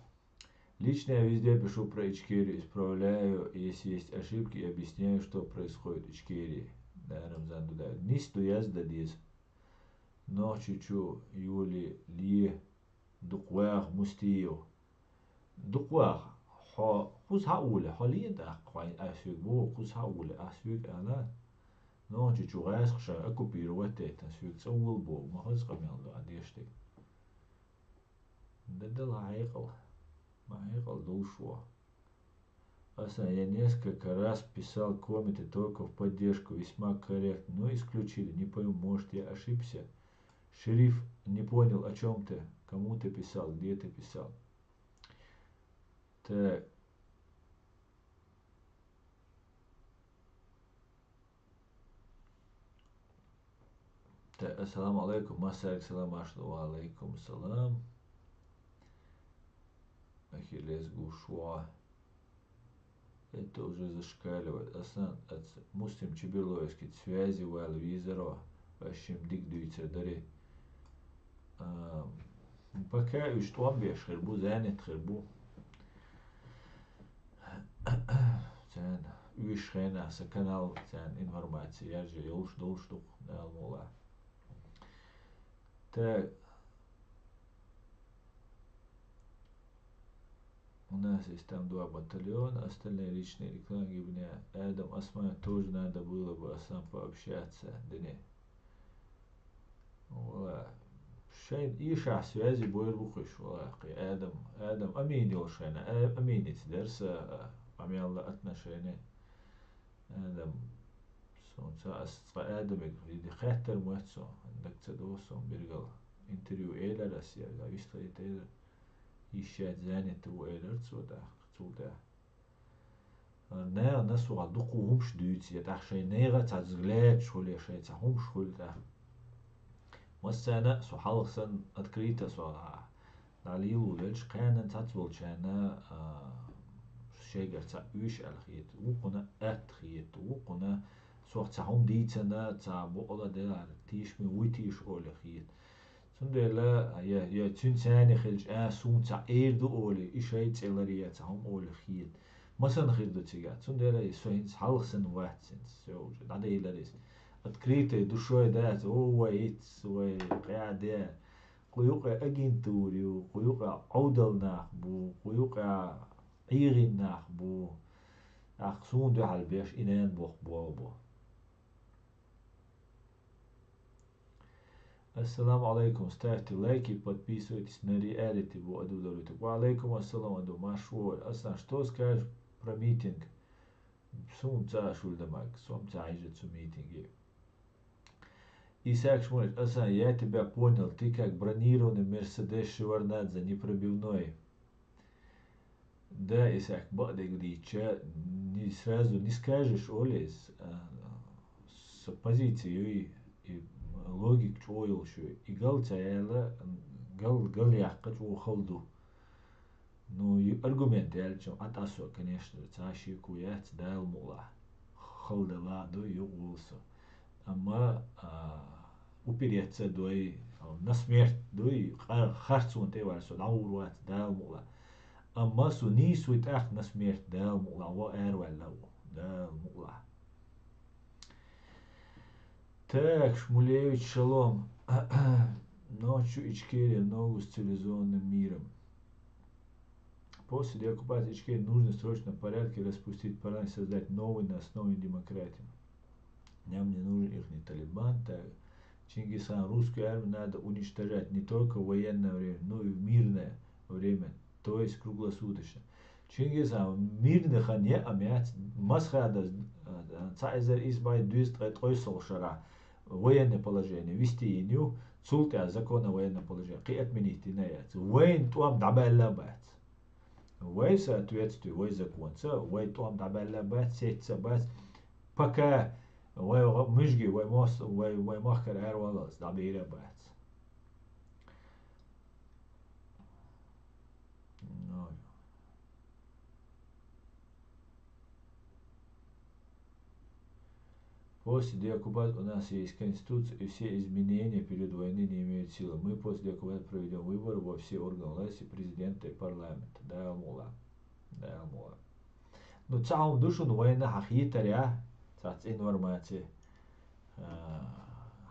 Лично я везде пишу про Ичкерию, исправляю, если есть ошибки, и объясняю, что происходит в Ичкерии. Да, Рамзан Дудаев. Нийса ду язда деза. Нохчийчу Юлия, дукха ваха Мустиев. Дукха ваха. Хьо кхуза хьа а воле, хьо ле а даккха, хьо а соьга боху, кхуза хьа а воле, а соьга ала. Нохчийчу гӀазкхаша оккупировать дайтина, соьга цӀа вала боху, ма хаза къамел ду а деш дерг. Де дала хьекъал. Ма хьекъал долуш ву. Аса я несколько раз писал комменты только в поддержку, весьма корректно, но исключили, не пойму, может, я ошибся. Шериф, не понял, о чем ты, кому ты писал, где ты писал. Так. Так, ассаламу алейкум, массарга салам, маршалла, ва алейкум салам. Ахиллес гуш ву. Это уже зашкаливает. Аслан, ац-, Муслим Чиберлоевский связи вала визаро, вашим диг дуьйцар дари. А, пока уьш тӀом беш хир бу, занят хир бу. Царна уьш хенахь сан канал, царна информация ярже йолуш долуш ду-кх, Дала мукъ лахь. Так. У нас есть там два батальона, остальные личные рекламы гибня. Адам Осман тоже надо было бы, а сам пообщаться. Да не. Вала. Шайн ишахь связи бойр бу кхуьш, вала, кхи Адам, Адам Амин йолуш шайна, а-, Аминица дерса, а, къамелла отношения. Адам, суна ца ас цкъа Адамиг, иди хаттар моьтту со, даг ца до со, биргал интервью элар ас, я, я вистхайта элар. Ишшаьт занят ву элар цо тӀаккха, цул тӀаьхьа. Наха на сога дукха хӀумаш дуьйцу, я тӀаккха шайн нехан цхьа взглядаш хуьлу, я шайн цхьа хӀумаш хуьлу тӀаккха. Массарна а со хьалха санна открыто со дӀа лело велча, кхаьнан цхьацца волчарна, а, шайгара цхьа уьш аьлла хета. Вукхунна атта хета, вукхунна сох цхьа хӀума дийцина, цхьа бокъала делахь, тийша ма вуй тийша оле хета. Цундела, я, я цуьнан царна хилча, а, суна цхьа эр ду оле, и шайн цӀе ларъян цхьа хӀума оле хета. Масанна хир ду цигахь. Цундела и со хӀинца хьалха санна вац хӀинца. Всё, уже дӀадийлар иза. Открытой душой дац, о, вай иц, вай къаьхьа де. Кху юкъа агентура ю, кху юкъа Ӏовдал нах бу, кху юкъа ӀийгӀин нах бу. ТӀаккха суна дуьхьал беш и ненан боху болу бу. Ассаламу алейкум. Ставьте лайки, подписывайтесь на реалити, бу Аду Даруйтук. Ва алейкум ассалам, Аду, марш вогӀийла. Аслан, что скажешь про митинг? Суна ца а шуьлда маг, со-м ца хьежа цу митинге. Исаак Шмулевич, Аслан, я тебя понял, ты как бронированный Мерседес Шеварднадзе, непробивной. Да, Исаак, бакъдерг дийцча, не сразу не скажешь, оле иза, а, со позиция юй, и логика чӀогӀа йолуш ю. И гал ца яьлла, гал, гал яккха чӀогӀа хала ду. Ну, и аргумент яьлча, а тӀасо, конечно, ца шеко яц, Дала мукъ лахь. Хала дала а ду, юкъа волу со. Амма, а, упереться дуй, на смерть дуй, къа-, харцонна тӀе ваьлла со дӀагӀур вац, Дала мукъ лахь. Амма со нийса вуй тӀаккха на смерть, Дала мукъ лахь, вон араваьлла а ву, Дала мукъ лахь. Так, Шмулевич, шалом. Ночью Ичкерия ногу с цивилизованным миром. После деоккупации Ичкерии нужно в срочном порядке распустить парламент и создать новый на основе демократии. Нам не нужен ихний Талибан. Так, Чингисхан, русскую армию надо уничтожать не только в военное время, но и в мирное время, то есть круглосуточно. Чингисхан мирный хан я а мяц, Масхада, а, цхьа эзар исс бӀе дуьзза ткъе ткъойсал шарахь военное положение вистийна ю, цул тӀаьхьа закон о военном положении кхин отменить йина яц. Вайн тӀом дӀабаьлла бац. Вай соответствует вай законца, вай тӀом дӀабаьлла бац, сецца бац. Пока вай гӀо-, муьжги, вай мос-, вай, вай махкара араваллалц дӀабийра бац. Ну. После деоккупации у нас есть конституция, и все изменения перед войны не имеют силы. Мы после деоккупации проведем выборы во все органы власти, президента и парламента. Дала мукъ лахь. Дала мукъ лахь. Ну, цхьа хӀума ду шуна вайна хьахьийтарехь, цхьацца информаци, а,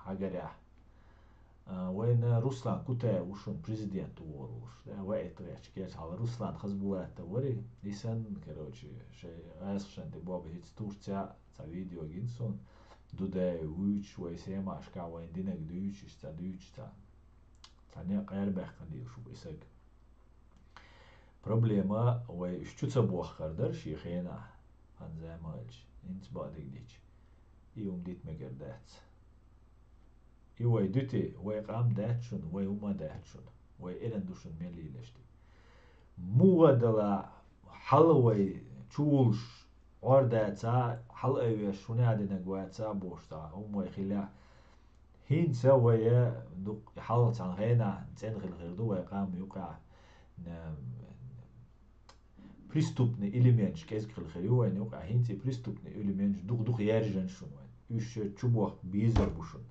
хьагарехь. А, вайна Руслан Кутаев ву шуна президент вор вуш. Да, ваийтта гӀерташ кечхьала Руслан Хасбулатов вари. И санна, короче, шайн гӀазкхашна тӀе боху хӀинца Турция цхьа видео гина суна. Дудаев вуьйцуш, вай семашка вайн динаг дуьйцуш, цхьа дуьйцуш цхьа. Цхьа некъ гӀербаьккхина дийла шух и саг. Проблема вай уьш чу ца бохкар дара шен хенахь, хан зама хилча, хӀинца бакъдиг дича. И хӀума дита мегар дац. И вай дуьти, вай къам дац шуна, вай хӀума дац шуна, вай эрна ду шуна мел лелаш ди. Муха дала хьала вай чувулуш, Ӏор даца, хьала айвеш, хӀуна динаг ваца, бохуш цхьа хӀума вай хилла. ХӀинца вай дукха хьалха цхьана хенахь цӀена хила хир ду вай къам юкъахь, м, преступный элементаш кӀезиг хила хир ю вайн юкъахь. ХӀинца и преступный элементаш дукха-дукха яьржина шуна вайн. Уьш чу бохка безар бу шуна.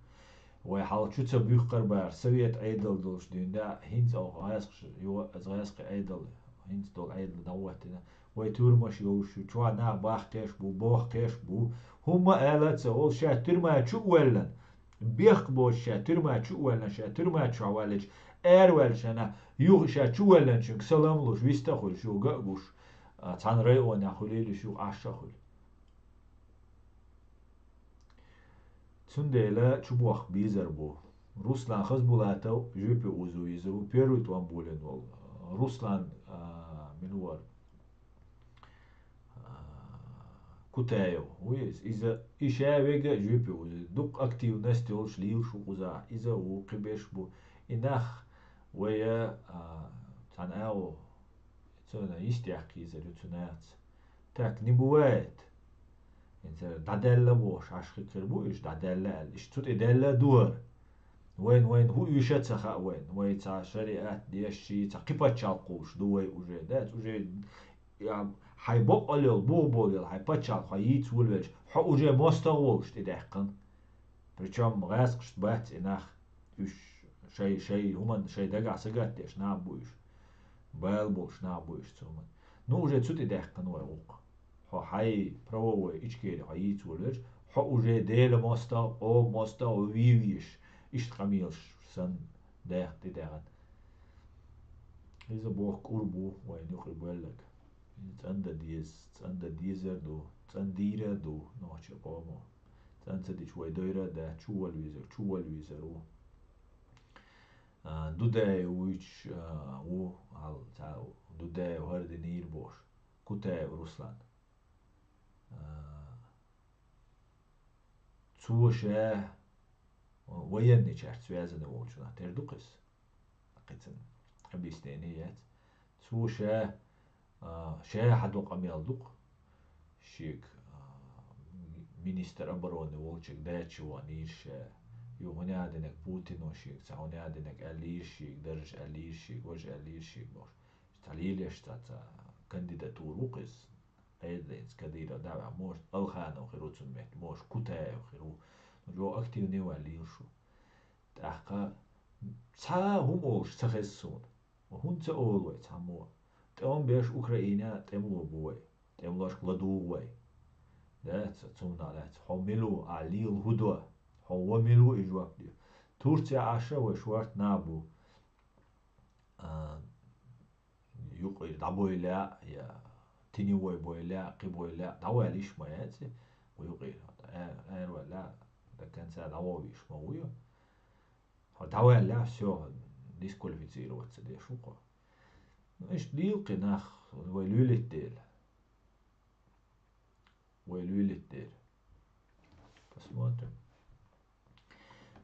Вай хьалха чу ца буьхкар бара, совет Ӏедал долуш дуьйна, хӀинца оха гӀазкхаш, аса гӀазкхи Ӏедал, хӀинца долу Ӏедал дӀахӀоттина. Вай туьрмаш йолуш ю, чохь нах бахкхеш бу, бохкхеш бу. ХӀумма а аьлла ца олу, ша туьрма чу а воьллина, бехк боцуш ша туьрма чу а воьллина, ша туьрма чохь ваьллачу, араваьллачу нах, юха ша чу воьллинчуьнга салам луш, вист а хуьлуш, юха ган а гуш, а, цхьана районехь хуьлийла уьш, юха Ӏаш а хуьлу. Цундела чу бохка безар бу. Руслан Хасбулатов жопе узу иза ву, первый тӀом болийна волу. Руслан, а, мила вара? А, Кутаев ву иза. Иза, и ша вега а жопе узу. Дукха активность йолуш лийла шу кхузахь. Иза ву, кхиберш бу. И нах вая, а, цхьана агӀо, цуьнан йист яккха езар ю цу нахаца. Так не бывает. ХӀинца дӀадаьлла бохуш, Ӏаш хир бу уьш, дӀадаьлла аьлла. Иштта цу тӀе даьлла а ду хӀара. Вайн, вайн хӀу уьйш а ца хаьа вайн. Вай цхьа шариат деш, ши цхьа кхин пачхьалкх кхуллуш ду вай уже. Дац, уже, я, хьайн бакъ а йолу, бух а болу йолу, хьайн пачхьалкх хьо йийца волавелча, хьо уже мостагӀа волуш тӀедаьккхина. Причём гӀазкхашна бац и нах. Уьш шай, шай хӀуманна, шай дагахь сагатдеш нах бу уьш. Бала болуш нах бу уьш цу хӀуманна. Ну, уже цу тӀе даьккхина вай гӀуллакх. Хьо хьайн правовой Ичкери хьо йийца волавелча, хьо уже Делан мостагӀа, къоман мостагӀа ван везаш, иштта къамелаш санна даьхна тӀедагӀна. Иза боху кӀур бу вайн юкъе боьлларг. Иза цӀандан деза, цӀандан дезар ду, цӀандийр а ду нохчийн къомо. ЦӀан ца дича вай дойр а дац, чу вала везар, чу вала везар ву. А, Дудаев вуьйцуш, а, ву, хьал, цхьа Дудаев хӀара динийра бохуш. Кутаев Руслан. А, цо ша военныйчаьрца связанный волчунах тера ду-кх иза. Кхин цуьнан объяснение яц. Цо ша, а, ша хьадо къамел ду-кх. Шега, а, министр обороны волчуьнга дача ваханийра ша. Юха хӀуна а динарг Путино шега, цхьа хӀуна а динарг аьллийра шега, даржа аьллийра шега, важа аьллийра шега бохуш. Цхьа лелаш цхьа, цхьа кандидатура ву-кх иза. Ӏедалца Кадыров дӀаваьхьа, может, Алханов хир ву цунна метта, может, Кутаев хир ву. Ну, чӀогӀа активный ваьлла лийла шу. ТӀаккха цхьа хӀума олуш ца хеза суна. ХӀунда ца олу вай цхьаммо? ТӀом беш Украинехь тӀемало бу вай. ТӀемалошка ладугӀу вай. Дац, цунна лаьцна. Хьо мила ву, ахь лела хӀу до? Хьо ван мила ву и жоп де? Турция Ӏаш а вай шорта нах бу. А, юкъера дӀабойла а, я теневой бойла а, кхин бойла а, дӀаваьлла йиш ма яц и, ву юкъера. А-, араваьлла а, до конца дӀавоьдуш ма ву ю. Хьо дӀаваьлла а, всё, дисквалифицироваться деш ву-кх хьо. Ну, иштта лела кхин нах, вай лелийта дела. Вай лелийта дела. Посмотрим.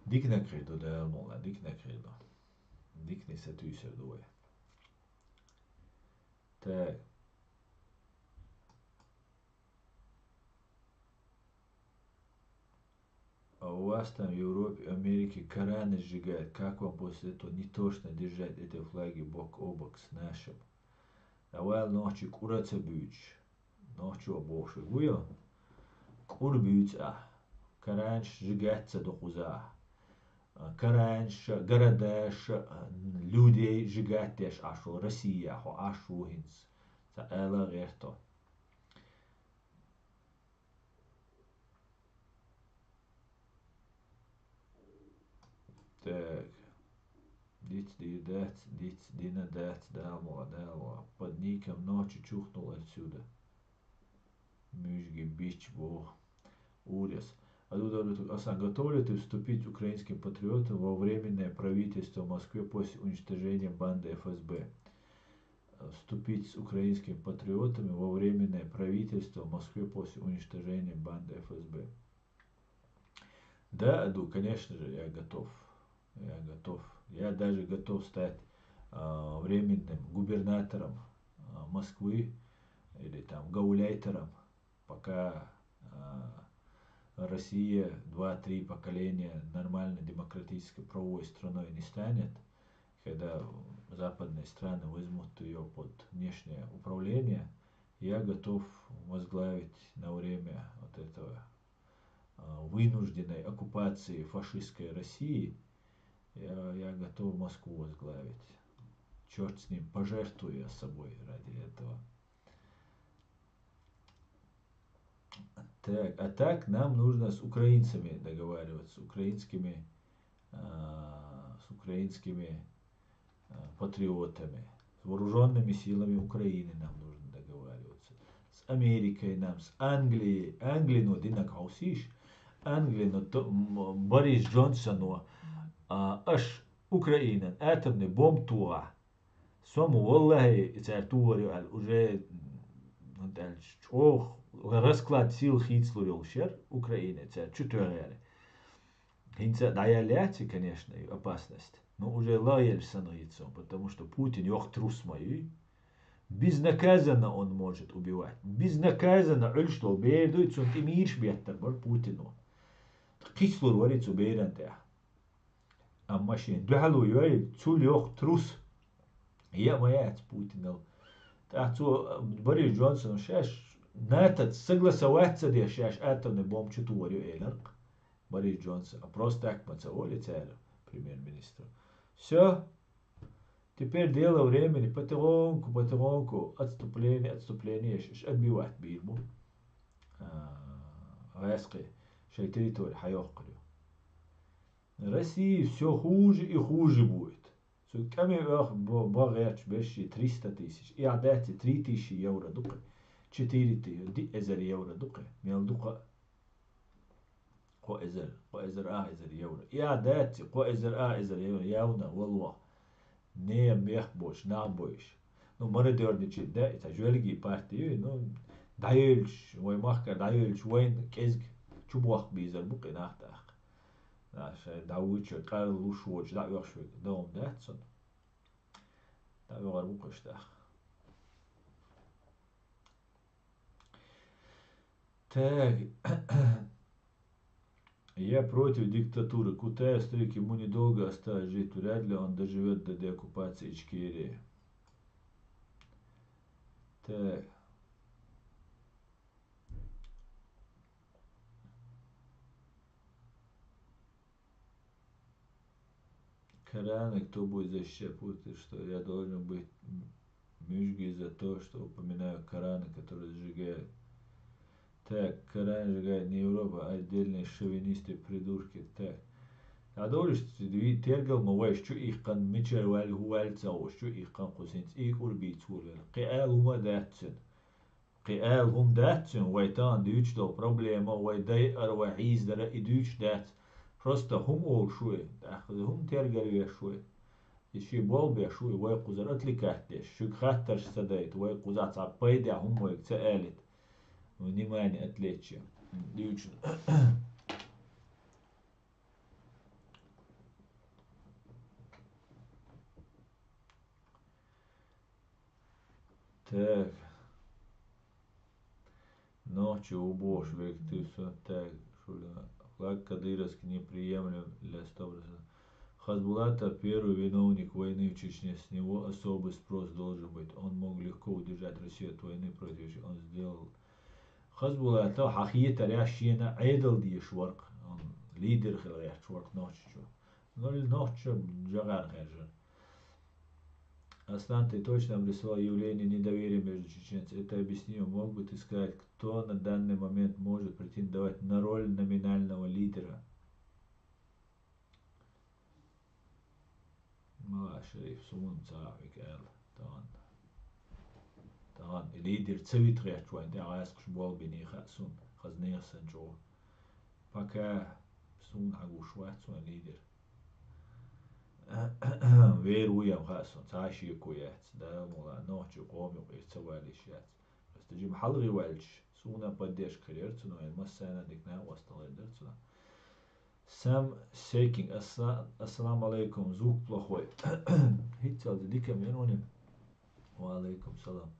Диканиг хир ду, Дала мукъ лахь, диканиг хир ду. Диканиг сатуьйсур ду вай. Так. А у вас там в Европе, Америке Кораны сжигают. Как вам после этого? Не тошно держать эти флаги бок о бок с нашим? Давай нохчий кӀур а ца буьйцуш. Нохчо бохуш ву ю? КӀур буьйцу ахь. Каранаш сжигать ца до кхуза. Каранаш, городаша, людей сжигать деш Ӏаш ву Россия, хьо Ӏаш ву хӀинца. Ца ала гӀерто. Так. Диц дийр дац, диц дина дац, Дала мукъ, Дала мукъ. Под ником ночи чухнул отсюда. Муьжги бич бу. Ужас. Аду Давлетов Асан, готовы ли ты вступить с украинским патриотом во временное правительство в Москве после уничтожения банды Ф С Б? Вступить с украинскими патриотами во временное правительство в Москве после уничтожения банды Ф С Б. Да, Аду, конечно же, я готов. Я готов. Я даже готов стать а, временным губернатором а, Москвы или там гауляйтером, пока а, Россия два-три поколения нормальной демократической правовой страной не станет, когда западные страны возьмут ее под внешнее управление, я готов возглавить на время вот этого а, вынужденной оккупации фашистской России, я, я готов Москву возглавить. Черт с ним, пожертвую я собой ради этого. Так, а так нам нужно с украинцами договариваться, с украинскими, а, с украинскими а, патриотами, с вооруженными силами Украины нам нужно договариваться. С Америкой нам, с Англией. Англино динаг хьовсийш, Англино то- м- Борис Джонсоно, а, аш Украинан атомный бомб туа. Сом валлахи цар туар ю аьле, уже м, аьлча, чӀоагӀа расклад сил хийцлур йолуш яр Украина цар чу тоьгӀера. ХӀинца а дӀаяьлла яц и, конечно, и опасность. Но уже лаелла санна хӀинца, потому что Путин йоккха трус ма ю. Безнаказанно он может убивать. Безнаказанно Ӏуьллуш долу бер ду, цунна тӀе мийраш беттар бара Путино. Кхийцлур вара и цу беран тӀехь. Амма шен дуьхьало йой, цул йоккха трус. Я ма яц Путинал. ТӀаккха цо Борис Джонсон шаьш НАТО согласовать ца деш шаьш атомный бомб чу тухур ю элира. Борис Джонсон. А просто так ма ца олу цара премьер-министра. Всё. Теперь дело времени. Потихоньку, потихоньку. Отступление, отступление. Ш- ш- отбивать бийр бу. А, гӀаьскхи шайн территори хьайоккхур ю. России всё хуже и хуже будет. Цу тӀаме оьху бо- бо гӀерташ берш и триста тысяч. И а даьцци три тысячи евро ду кхе. Четыре тысячи, диъ эзар евро ду кхе. Мел ду кхе? Кхо эзар, кхо эзар а эзар евро. И а даьцци, кхо эзар а эзар евро явна валлахӀи. Не мех бош, нах бойш. Ну, мародёрничать даь, и цхьа жолгий партия ю, ну, дӀайоьллуш, вай махкара дӀайоьллуш, вайна кӀезиг чу бохку бийзар бу кхин нах тӀаккха. Нах шайн дӀавуьйчу, къарла луш воцуш, дӀаоьхуш верг, дан хӀума дац цунна. ДӀаоьхур бу кхуьш тӀаккха. Так. Я против диктатуры. Кутаев старик, ему недолго осталось жить. Вряд ли он доживет до деоккупации Ичкерии. Так. Корана, кто будет защищать Путина, что я должен быть мюжги за то, что упоминаю Кораны, которые сжигают. Так, Коран сжигает не Европа, а отдельные шовинисты, придурки. Так. Дадолуш тергал ма вайш чу иккхан мичара ваьлла, хӀу ваьлла ца хууш, чу иккхан кху синца и кӀур бийца хӀур ваьлла. Кхин ала хӀума дац цуьнан. Кхин ала хӀума дац цуьнан, вай тахана дуьйцуш долу проблема, вай дайара, вай хьийзадара и дуьйцуш дац. Просто хӀума олуш ву и, тӀаккха хӀума тергал веш ву и. И шен болх беш ву и, вай кхузара отвлекать деш. Шуьга хаттарш ца дайта, вай кхузахь цхьа пайдехь хӀума вайга ца алийта. Внимание отвлечь. Дуьйцуш. Так. Нохчи убош вектив сон так, шула. Флаг кадыровский неприемлем для сто процентов. Хасбулатов первый виновник войны в Чечне. С него особый спрос должен быть. Он мог легко удержать Россию от войны против Чечни. Он сделал. Хасбулатов хьан хетарехь шена Ӏедал дезаш вара-кх. лидер хила гӀерташ вара нохчочо. Ну, или нохчо жагӀар хаьржар. Аслан, ты точно обрисовал явление недоверия между чеченцами. Это объяснимо. Мог бы ты сказать, кто на данный момент может претендовать на роль номинального лидера? Мала Шериф, суна ца вик аьлла, тахана. Тахана и лидер ца вита гӀерташ вайн тӀе гӀаскхаш болх бина хаьа суна, хаза нехан санна чӀогӀа. Пока суна хьагуш вац вайн лидер. Вер ву ям хаьа суна, цхьа а шеко яц, да, мала, нохчий къоми юкъе ца валиш яц. Просто жима хьалгӀи ваьлча, суна поддержка хир яр цунна, вайн массайна дика накъостал хир дар цунна. Сам Секинг, асса-, ассаламу алейкум, звук плохой. ХӀинцалца дика ма яр ванин. Ва алейкум салам.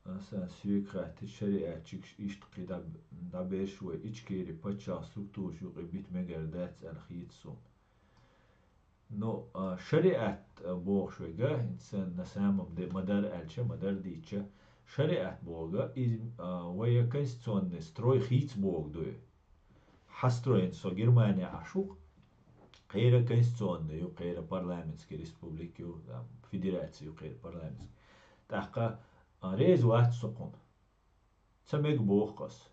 Асан соьга хаьттича, шариатчикаш иштта кхин дӀаб-, дӀаберш вай Ичкери паччахь структураш юкъе бита мегар дац аьнна хета суна. Ну, а, шариат, а, бохуш вайга, хӀинца на самом де-, ма-дарра аьлча, ма-дарра дийча, шариат боху, из, а, вай конституционный строй хийца боху ду. Хьастроен со Германия Ӏаш ву-кх, кхера конституционный ю, кхера парламентский республика ю, там, федерация ю, кхера парламентский. ТӀаккха, а, реза вац со кхунна. Ца мега боху ас.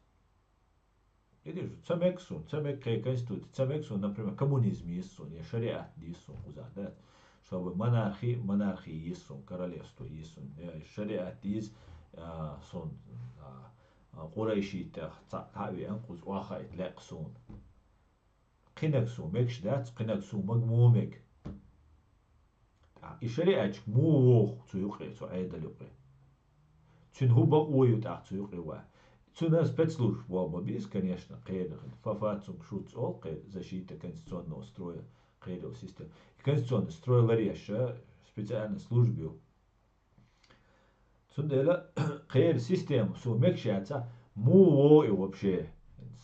Идиш, ца мега суна, ца мега кхе конституция, ца мега суна, например, коммунизм еза суна, я шариат деза суна кхузахь дац. Чтобы монархи, монархи еза суна, королевство еза суна, я шариат деза, а, суна, а, а, къурайшийтех цхьаъ кхаъ веана кхуза охьахаийта лаьа суна. Кхинаг суна мегаш дац, кхинаг суна маг мо мега. ТӀаккха и шариатчик мо воху цу юкъе, цу Ӏедал юкъе? Цуьнан хӀун бакъо ю тӀаккха цу юкъе ван? Цуьнан спецслужб болх бан беза, конечно, кхеран. Фа-фа цунга шуц олу, кхеран защита конституционного строя, кхеран система. И конституционный строй ларъеш специальная служба ю. Цундела кхеран система суна мегаш яцахь, муха вогӀу и вообще,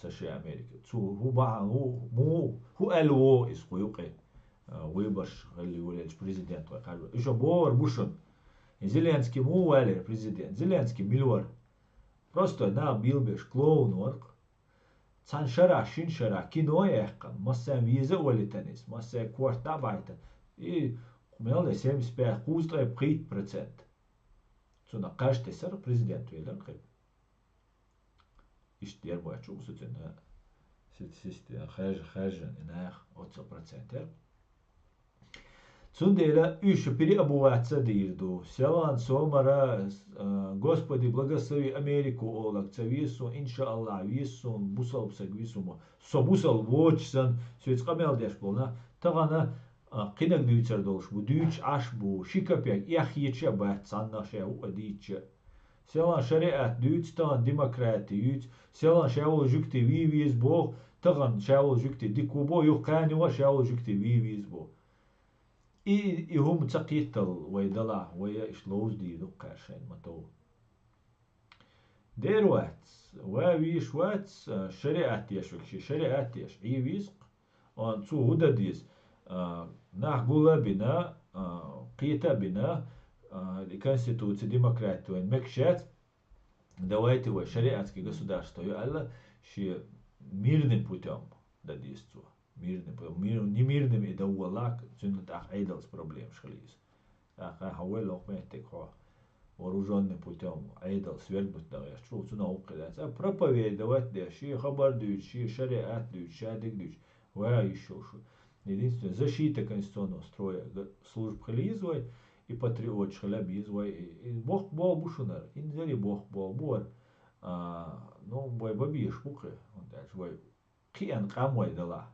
СШ Америка? Цу хӀун бахьана, хӀун, муха, хӀун аьлла вогӀу иза кху юкъе? А, выбораш хилла йолаелча президент вай кхаж. Уьш бохур бу шуна. И Зеленский муха валийра президент? Зеленский мила вара? Просто нах бийлабеш клоун вара-кх. Цхьана шарахь, шина шарахь кино а яьккхина, массарна веза а валийтина иза, массарна корта дӀа а бахьийтина. И мел дан семьдесят пять, кхузткъе пхийтта процент. Цунах кхаж тесара президент велар кхин. Иштта яр бац чу, со цуьнан си-, система, хаьржа-, хаьржина и нах оццул процент яр. Цундела уьш переобуваться дийр ду. Селан сомара, э, Господи, благослови Америку олаг ца веза суна, иншааллахь, веза суна, бусалба саг веза суна. Со бусалба воцуш санна, соьца къамел деш болу нах, тахана, а, кхинаг дуьйцур долуш бу, дуьйцуш Ӏаш бу, ши капек эхь хеташ а бац, цхьаннах ша хӀуъа дийцча. Селан шариат дуьйцу, тахана демократи юьйцу, селан ша волу жуьгти вий веза боху, тахана ша волу жуьгти дика ву боху, юха кхана юха ша волу жуьгти вий веза боху. И, и хӀума ца кхеттал вай далахь, вай а иштта ловза дийр ду кхаьршайна ма тов. Дера вац, ва вийш вац, а, шариат деш векши, шариат деш, Ӏе визкъ, он цу хӀу дан деза, а, нах гул а бина, а, кхета а бина, а, и конституция, демократи вайн мегаш яц, давайте вай шариатский государство ю аьлла, шен мирным путём дан деза цо. Мирным, мир-, не мирным и дан валлахь, цуьнан тӀаккха Ӏедалца проблемаш хила еза. ТӀаккха хьан вай лоху меттиг хьо вооружённым путём Ӏедал свергнуть дан гӀерташ ву, цунах вукхе дац. А проповедовать деш, шен хабар дуьйцуш, шен шариат дуьйцуш, ша диг дуьйцуш, ва йиш йолуш ву. Единственное, защита конституционного строя г-, служба хила еза вай, и патриоташ хила беза вай, и, и боккха болх бу шунара, инзаре боккха болх бу вара. А, ну, вай бан безаш бу кхин, хӀунда аьлча вай кхиъна къам вай далахь.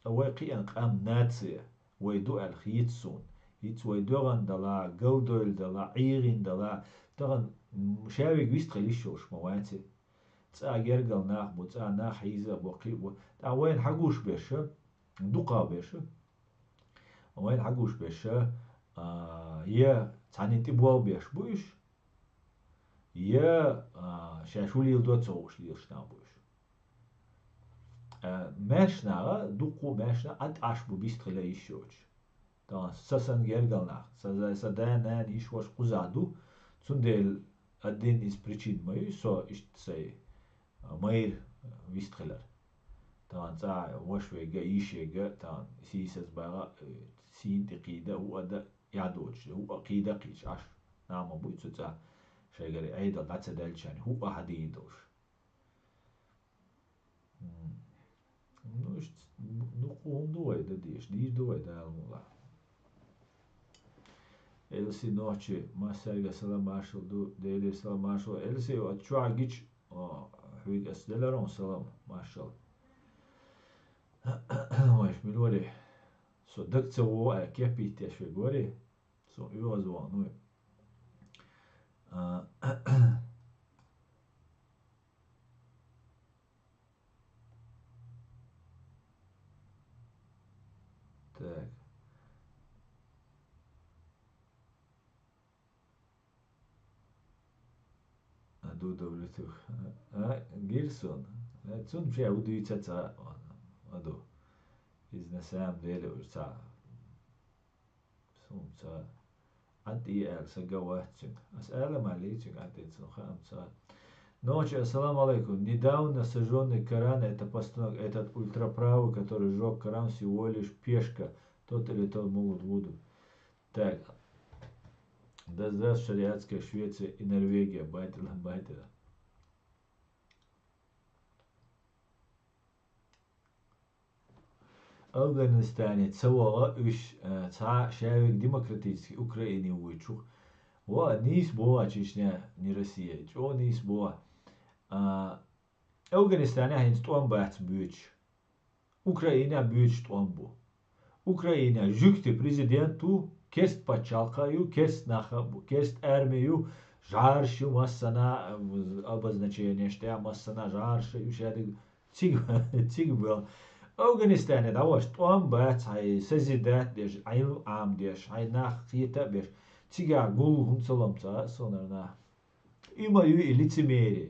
Ткъа вай кхиъна къам нация, вай ду аьлла хета суна. ХӀинца вай доьгӀна далахь, галдойла далахь, ӀийгӀина далахь, тахана, м, шаверг вистхила йиш йолуш ма вац и. ЦӀа гергал нах бу, цӀа нах хьийза а бу, кхин а бу. ТӀаккха вайна хьагуш берш, дукхагӀа берш, вайна хьагуш берш, а, я цхьаннен тӀе болх беш бу уьш, я, а, шаьш хӀу леладо ца хууш лелаш нах бу уьш. А, маьрша наха, дуккха маьрша наха а тӀаш бу бистхила йиш йоцуш. Тахана са санна гергал нах, сан за-, сан да-нана, йиш-ваша кхузахь ду, цундела один из причин ма ю со иштта сайн, а, майра вистхилар. Тахана цӀа ваша вега, йиш ега, тахана сийсаз багӀа, э, сийна тӀе кхийда, хӀу а да, яхь доцуш, хӀу а кхийда кхийча, Ӏаш нах ма буй цу цӀа, шайгара Ӏедал дӀа ца даьллачарна, хӀу а хьадийр долуш. М. Ну, иштта, ну, кху хӀума ду вай дан дезаш, дийр ду вай Дала мукъалахь. Элси нохчи, массаьрга салам маршалла ду, Делера салам маршалла. Элси, оцу чохь гича, о, хьоьга ас делара хьуна салам, маршалла. Вайша мила варе? Со даг ца вогӀу аьлла, кеп йиттеш верг варе? Со оьгӀаз вахана вай. А, Так. А ду довлиту. А, гира сон. Э, цунна ше хӀу дуьйцу ца, а ду. Иза на самом деле уж ца. Суна ца. Ӏад и аьлла, са ган вац цуьнга. Ас ала ма лий цуьнга Ӏад и, цунна хаам ца. Ночи, ассаламу алейкум. Недавно сожжённый Коран, это постанок, этот ультраправый, который сжёг Коран, всего лишь пешка. Тот или тот могут будут. Так. Да здравствует шариатская Швеция и Норвегия. Байтила, байтила. Афганистане ца вогӀу уьш, э, цхьа шаьвиг демократический Украине вуйчух. Ва нийса богӀа Чечня, не Россия. ЧӀо нийса богӀа. А, Афганистане хӀинца тӀом бац буьйцуш. Украине буьйцуш тӀом бу. Украине жуьгти президент ву, керст пачхьалкха а ю, керст нах а бу, керст арми ю, жӀараш ю массана, э, обозначенеш тӀехь массана жӀараш а ю, шадиг цига, цига бел. Афганистане дӀаваш тӀом бац хьайн созидать деш, Ӏилм Ӏам деш, хьайн нах кхета а беш, цигахь гул хӀунда ца ломца а сонара нах. И ма ю и лицемерие.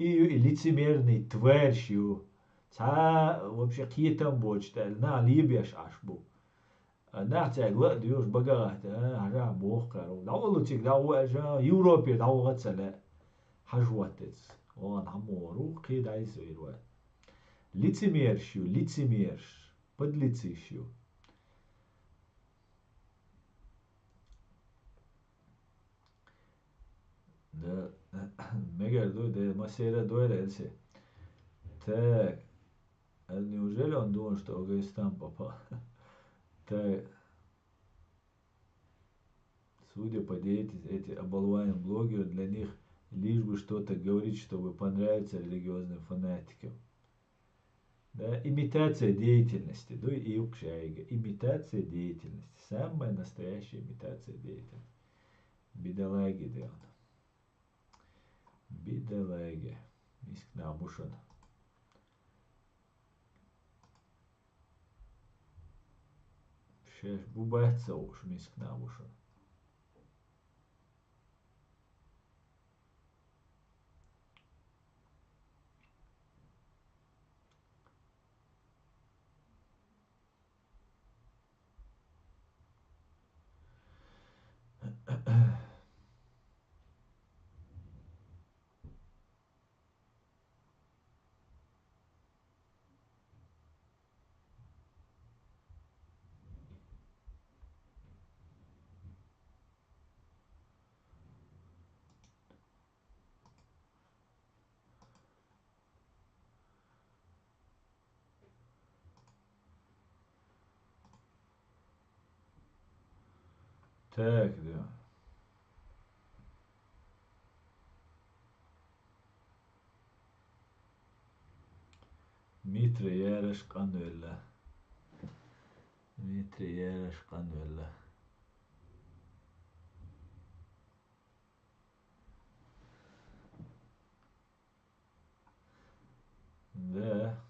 И ю и лицемерный тварьш ю. Цхьа вообще кхетам боцуш тӀе нах лебеш Ӏаш бу. А нах цаьрга ла а доьхуш бага гӀатта, а, хьажа боху кхара. ДӀаваллу цига дӀагӀо аьлча, Европе дӀагӀо ца лаьа. Хьажа ваттац. Вон хьан мору, кхин дӀайса вир вай. Лицемерш ю, лицемерш. Подлециш ю. Да, мегар ду, да, массера дойла элсе. Так, а неужели он думал, что Афганистан попал? Так, судя по деятельности, эти оболванные блогеры, для них лишь бы что-то говорить, чтобы понравиться религиозным фанатикам. Да, имитация деятельности. Ду и юкъ шайга. Имитация деятельности. Самая настоящая имитация деятельности. Бедолаги, да. Бедолаги. Мискна бушан. Шеш бу бац ца уш мискна бушан. Так, да. Митра яраш къанвелла. Митра яраш къанвелла. Да.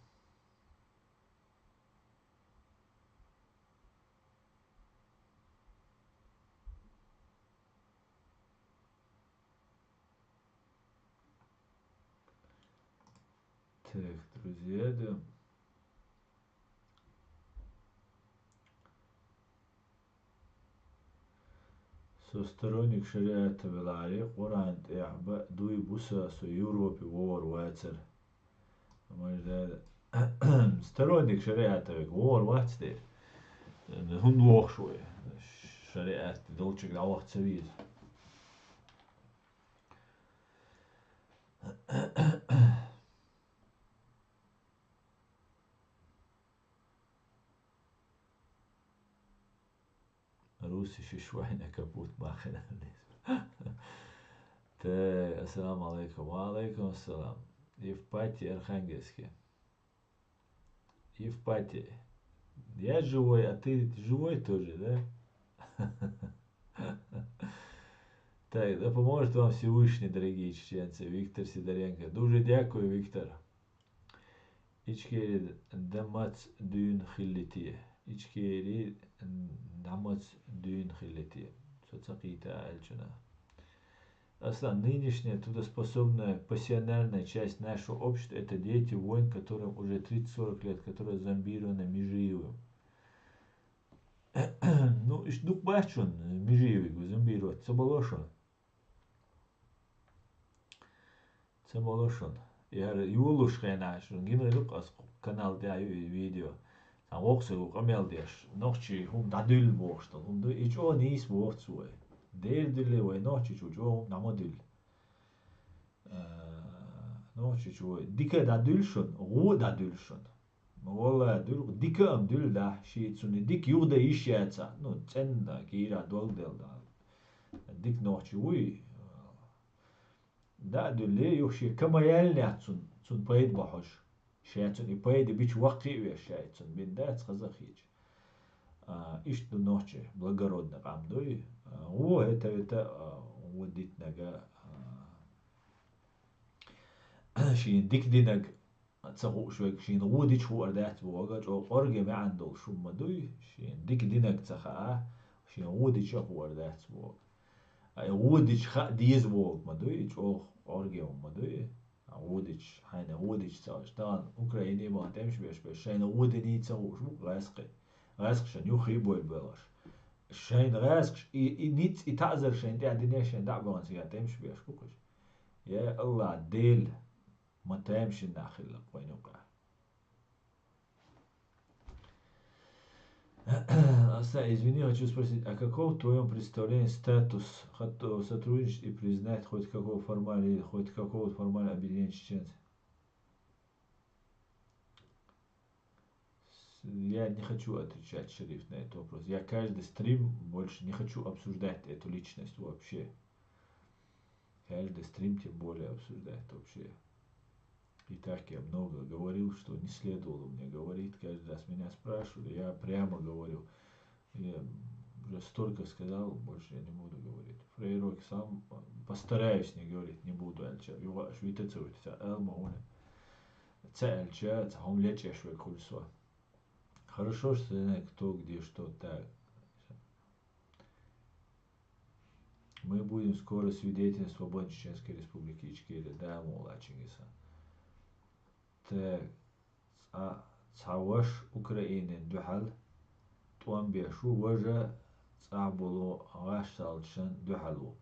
Так, друзья, да. Со сторонник шариата веларе, Къуръан тӀехь ба дуй буса со Европе вогӀар вацар. Мажда сторонник шариата вег вогӀар вац дер. ХӀун вохуш вай? Шариат долчуг дӀавахца веза. Руси шиш вайна капут махина. Та, ассаламу алейкум. Ва алейкум ассалам. Евпатия, Архангельске. Евпатия. Я живой, а ты живой тоже, да? Так, да поможет вам Всевышний, дорогие чеченцы. Виктор Сидоренко. Дуже дякую, Виктор. Ичкери дамац дуьйна хилли те. Ичкери дамац дуьйна хилли те. Со ца кхийта аьлчана. Аслан, нынешняя трудоспособная пассионарная часть нашего общества — это дети войн, которым уже тридцать-сорок лет, которые зомбированы межиевым. Ну, иш дукха бац шун межиевиг зомбировать ца бало шун. Ца бало шун. Яра юлуш хенаш шун гина лукъ ас канал тӀа ю и видео. Сан воксу къамел деш. Нохчи хӀума дӀадуьллу бохуш долу хӀума ду. И чӀогӀа нийса боху цо вай. Дера дуьлле вай нохчи чу чӀогӀа хӀума дӀа ма дуьллу. Э, нохчи чу вай дика дӀадуьллу шун, гӀо дӀадуьллу шун. Валла, дуьллу, дика ам дуьллу дахь, ши цунна дика юхада йиш яца. Ну, цӀенна кийра долгдел да. Дика нохчи вуй. Да, дуьлле, юха ши кама яьллинехь цун, цун пайда бохьуш. Ша цун и пайда бича ваккхий а веш, ша и цун бин дац хаза а хийча. А, иштта ду нохчи, благородный къам дуй. А, гӀо, хӀета, хӀета, а, гӀо дитнага, а, шен дика динаг ца хууш верг шена гӀо дича хуур дац боху, чӀогӀа кӀорге маьӀна долуш хӀума ма дуй, шена дика динаг ца хаа, шена гӀо дича а хуур дац боху. А и гӀо дича хаа деза боху ма дуй, чӀогӀа кӀорге хӀума ма дуй. А гӀо дича, хьайна гӀо дича ца хууш, тахана Украине бахана тӀемаш беш беш, шайна гӀо диний ца хууш бу гӀаьскхи. ГӀаьскхи шайна юххе а бойла белхаш. Шайна гӀаьскхаш, и, и ницкъ, и таӀзар шайна тӀехь дине шайна дӀа а бахана цигахь тӀемаш беш бу кхуш. Я АллахӀ, Дела! Ма тайм шиннах хилла вайн юкъа. Аса, извини, хочу спросить, а каков в твоем представлении статус хот-, сотрудничать и признать хоть какого формального, хоть какого-то формального объединения чеченцев? С-, я не хочу отвечать, Шериф, на этот вопрос. Я каждый стрим больше не хочу обсуждать эту личность вообще. Каждый стрим тем более обсуждать вообще. И так я много говорил, что не следовало мне говорить. Каждый раз меня спрашивали, я прямо говорю. Я уже столько сказал, больше я не буду говорить. Фрейрок сам, э, постараюсь не говорить, не буду, альча. Юга швитаца, ца элма уна. Ца альча, ца хом лечеш век хульсо. Хорошо, что знаю, кто где что так. Мы будем скоро свидетелями свободной Чеченской Республики Ичкерия, да, Мулачингиса. Так, цхьа, цхьа ваш Украинин дуьхьал тӀом беш ву, важа цӀахь болу гӀаш салчан дуьхьал ву.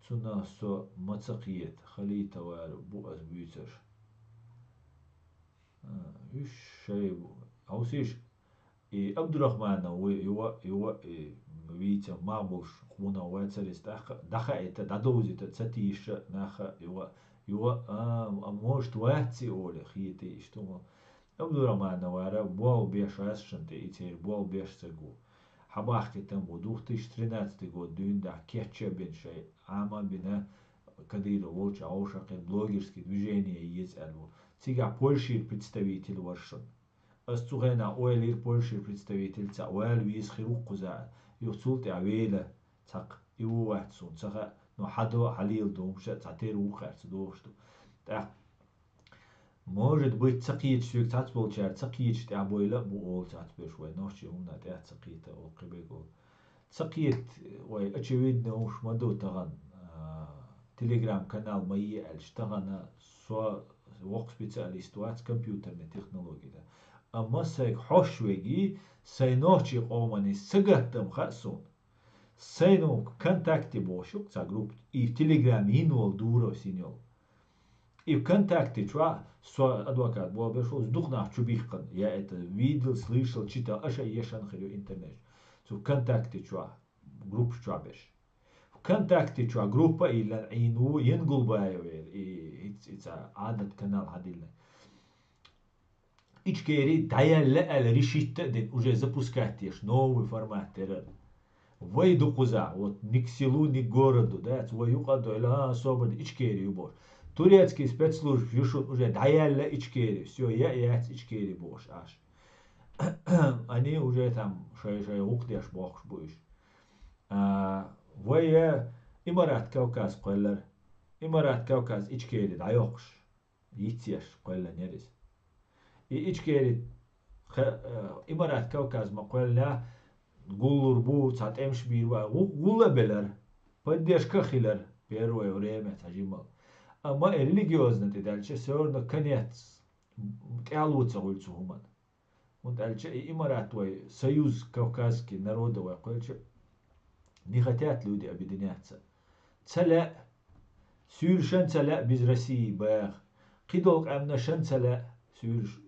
Цунах со ма ца кхета, халийтавар бу ас буьйцурш. А, уьш шай бу. Хьовсийша, и Абдурахманов ву, йо, йо, и вийца мах болуш кхуна вацара иза тӀаккха, дахаийта, дӀадовзийта, ца тийша наха, йо, йо, а, а, может, вац и оле, хетий, иштта ма. Абдурахмановара болх беш вац шун тӀе, и церан болх беш ца гу. Хьабахкийтам бу, две тысячи тринадцатый год дуьйна дахь кечча а бина шай, Ӏама а бина, Кадыров волчу Ӏовшакхе блогерский движение еза аьлла ву. Цигахь Польшийра представитель вара шуна. Ас цу хенахь ойла йира Польшера представитель цхьаъ вала веза хир ву кхузахь, юха цул тӀаьхьа вела цхьаккха. И ву вац суна ца хаьа, но хьадо а, хьалела ду хӀумаш а цхьа тера ву кхаьрца дохуш ду. ТӀаккха, может быть, ца кхеташ соьга цхьацца болчара ца кхеташ тӀехь бойла а бу олу цхьацца берш вай нохчий хӀуманна тӀехь ца кхета олу кхиберг олу. Ца кхета вай, очевидно, хӀумаш ма ду тахана, а, телеграм-канал ма е аьлча, тахана со вокх специалист вац компьютерный технологияда. Амма сайга хьош веги, сай нохчий къомани сагаттам хаьа суна. Сайну ВКонтакте бохуш ю цхьа группа, и в Телеграме йина волу Дуров синйол. И ВКонтакте чохь со адвокат болх беш волу дукха нах чу бихкина. Я это видел, слышал, читал, аша ешан хир ю интернет. Цу ВКонтакте чохь, группа чохь беш. ВКонтакте чохь группа а йиллина Ӏийна ву Янгулбаев вер, и, и, и ца Ӏадат канал хьадиллина. Ичкери дӀаялла аьлла решить а дина, уже запускать деш, новый формат терра. Вай ду кхуза, вот ни к селу, ни к городу, дац, вай юкъа а дойла, а, собар ди Ичкери ю бохуш. Турецкий спецслужб ю шуна уже дӀаялла Ичкери, всё, я а яц Ичкери бохуш аш. Они уже там шай-шай гӀукх деш бохуш бу уьш. А, вай, э, Имарат Кавказ кхоьллара. Имарат Кавказ Ичкери дӀайоккхуш. Йицъеш кхоьллина яра иза. И Ичкери кхе-, э, Имарат Кавказ ма кхоьллинехь, гуллур бу, цхьа тӀемаш бийр бу, гӀу-, гӀулла а белара. Поддержка а хилара первое время цхьа жимма. Амма и религиозно тӀе даьлча, всё равно конец, тӀаьхьало ца хуьлу цу хӀуманна. ХӀунда аьлча и Имарат вай, союз кавказский народов вай кхоьлча, не хотят люди объединяться. Ца лаьа, суьйлушан ца лаьа без России баха. Кхидолу къаьмнашан ца лаьа суьйлуш.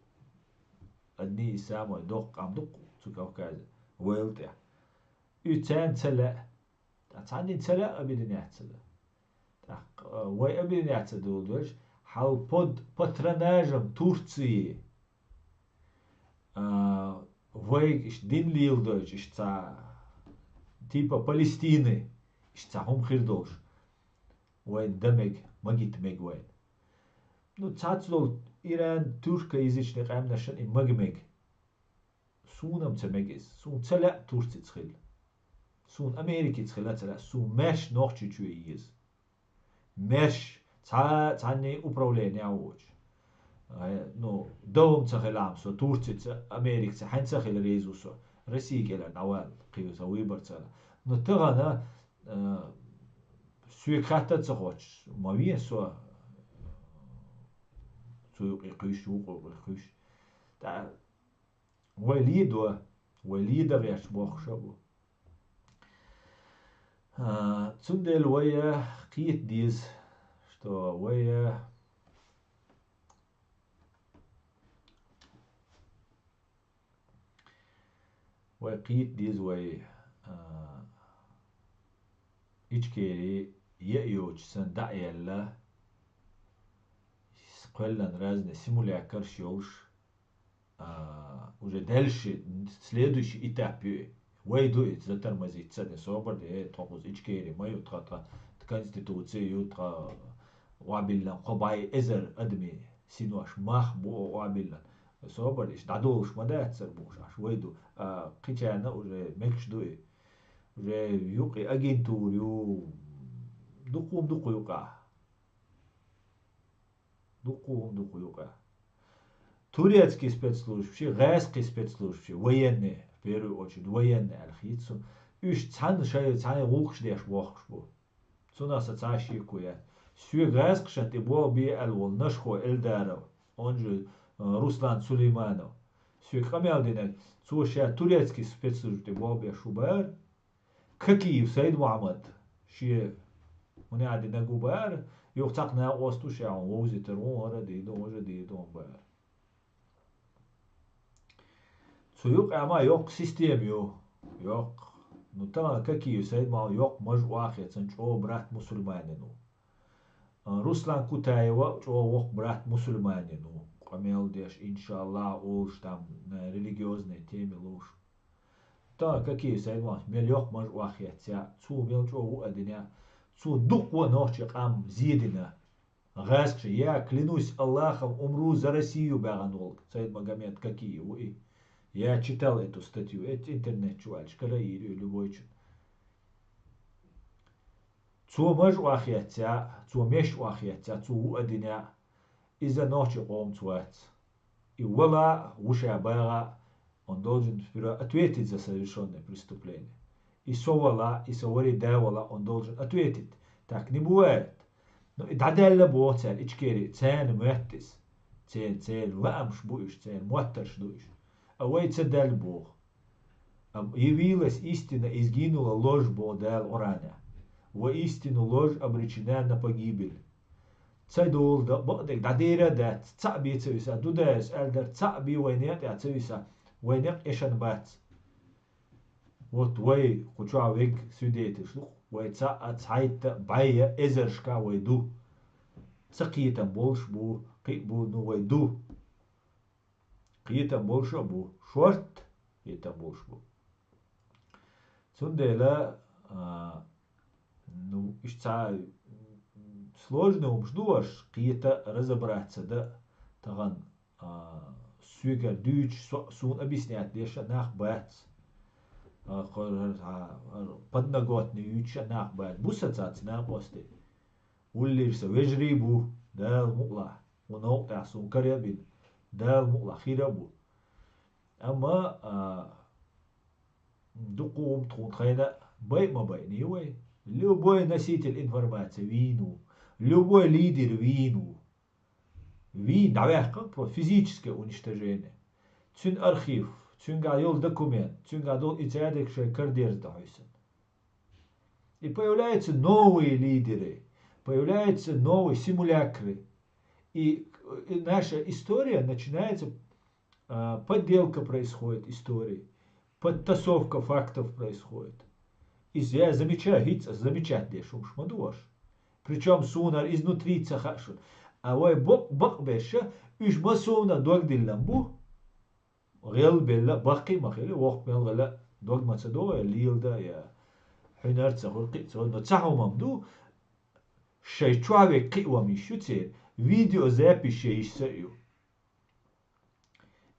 Одни из самых доккха къам ду-кх цу Кавказе, вайла тӀехь. И царна ца лаьа. Ткъа цхьаннан ца лаьа объединяться дан. ТӀаккха, а, вай объединяться долу доьлча, хьал под патронажем Турции, а, вайга иштта дин леладойтуш, иштта цхьа, типа Палестины, иштта цхьа хӀума хир долуш, вайна дан мега, магийта мега вайна. Ну, цхьацдолу Иран, тюркоязычный къаьмнашна и мага мега. Суна-м ца мега иза. Суна ца лаьа Турцица хила. Суна Америкица хила ца лаьа. Суна маьрша Нохчийчоь еза. Маьрша, цхьа, цхьанний управление а воцуш. Э, ну, дан хӀума ца хилахь-м со Турцица, Америкаца хьаьнца а хила реза ву со. Россия кӀелара дӀавала, кхин сан выбор ца хилахь. Ну, тахана, э, соьга хатта а ца хоттуш, ма вен со цу юкъе кхуьйсуш, вукху юкъе кхуьйсуш. ТӀаккха вай ледо, вай леда гӀерташ бохуш а бу. А, цундела вай, а, кхета деза, что вай, а, вай кхета деза вай, а, Ичкери, е а йоцуш санна, дӀа а яьлла, кхоьллина разные симулякрш йолуш, а, уже дальше, следующий этап ю и. Вай ду и затормозить ца де, собар де, э, тхо кхуза Ичкери ма ю, тха, тха, тха конституция ю, тха охьабиллина кхо бӀе эзар адамийн синош мах бу охьабиллина. Собар де, иштта дӀадолуш ма дацара бохуш, аш вай ду. А, кхичарна уже мегаш ду и. Уже юкъа и агентура ю, дукха хӀума ду кху юкъахь. Дукха хӀума ду кху юкъа. Турецкий спецслужбаш, гӀаьскхи спецслужбаш, военные, в первую очередь, военные аьлла хийца суна. Уьш цхьаьна шайн, цхьаьна гӀуллакхаш деш бохкуш бу. Цунах сан цхьа а шеко яц. Соьга гӀаьскхашна тӀе болх бе аьлла волу Нашхо Эльдаров, он же, э, Руслан Сулейманов. Соьга къамел динарг, цо ша турецкий спецслужба тӀе болх беш ву бара. Какиев Сайд-Мухьаммад, шен хӀун аьлла динарг ву бара, юха цхьаъ накъост ву ша хьуна вовзийтар ву, хӀара а дийр ду, важа а дийр ду хьуна бара. Цу юкъа ма йоккха система ю, йоккха. Ну, тахана Какиев Сайд-Мухьаммад йоккха маж охьахецна чӀогӀа брат мусульманин ву. А, Руслан Кутаева чӀогӀа воккха брат мусульманин ву. Къамел деш, иншаллахӀ, олуш там, на религиозной теме луш. Та Какиев Сайд-Мухьаммад мел йоккха маж охьахецъяь, цо мел чӀогӀа ву а диняь, цо дуккха а нохчийн къам зедина. ГӀаьскхаша, я клянусь Аллахом, умру за Россию баьхна волу Сайд-Магомед Какиев ву и. Я читал эту статью, эцу интернет чу ваьлча, кара а йийр ю любойчун. Цо маж охьахецъяь, цо меш охьахецъяь, цо ву а диняь, иза нохчийн къомаца вац. И вала, ву ша багӀа, он должен сперва ответить за совершённое преступление. И со вала, и сан ворхӀе да вала, он должен ответить. Так не бывает. Но и дӀадаьлла боху цара Ичкери, царна моьтту иза. Церан, церан лаамаш бу уьш, церан моттарш ду уьш. А вай ца даьлла боху. А явилась истина, и сгинула ложь боху Дала Къуръанехь. Воистину ложь обречена на погибель. Ца долу дан бакъдерг дӀадер а дац, цхьаъ бен ца висахь, ду дайса аьлла дара, цхьаъ бен вайн некъа тӀехь ца висахь, вайн некъ эшна бац. Вот вай кху чохь верг свидетелаш ду-кх, вай цхьаъ а, цхьайтта а, бӀе а, эзаршкахь вай ду. Ца кхетам болуш а бу, кхин а бу, ну вай ду. Кхетам болуш а бу, шортта кхетам болуш бу. Цундела, а, ну, иштта цхьа, м, сложный хӀумаш ду уьш, кхета а, разобраться дан а, тахана, а, соьгара дуьйцуш, со, суна объяснять деш а нах бац. А, кхо-, а, а, подноготный юьйцуш а нах бац. Бу сан цаца накъостий. Уллера сан вежарий бу, Дала мукъалахь. Вон новкъа тӀехь суна кара а бина, Дала мукъалахь хир а бу. Амма, а, дукха хӀума тхуна тхайна а байа а ма байъина ю вай. Любой носитель информации вийна ву. Любой лидер вийна ву. Вийна дӀаваьккхина, просто физическое уничтожение. Цуьнан архив, цуьнгахь йолу документ, цуьнгахь долу и цаьрдиг шайн кара дерза дан хьийсина. И появляются новые лидеры, появляются новые симулякры. И, и наша история начинается, а, подделка происходит истории, подтасовка фактов происходит. Иза я замечаю, хӀинца замечать деш хӀумаш ма ду уьш. Причём суна хӀара изнутри ца хаьа шуна. А вай бакъ-, бакъберш, уьш массо а дог диллина бу. ГӀелбелла, баккхий а ма хили, воккха мел гӀела дог ма ца до, я леладан, я хьуьнар а ца хуьлу, кхин а ца хуьлу. Но цхьа хӀума-м ду, шайн чохь верг кхиам йиш ю церан, видеозапись ян йиш са а ю.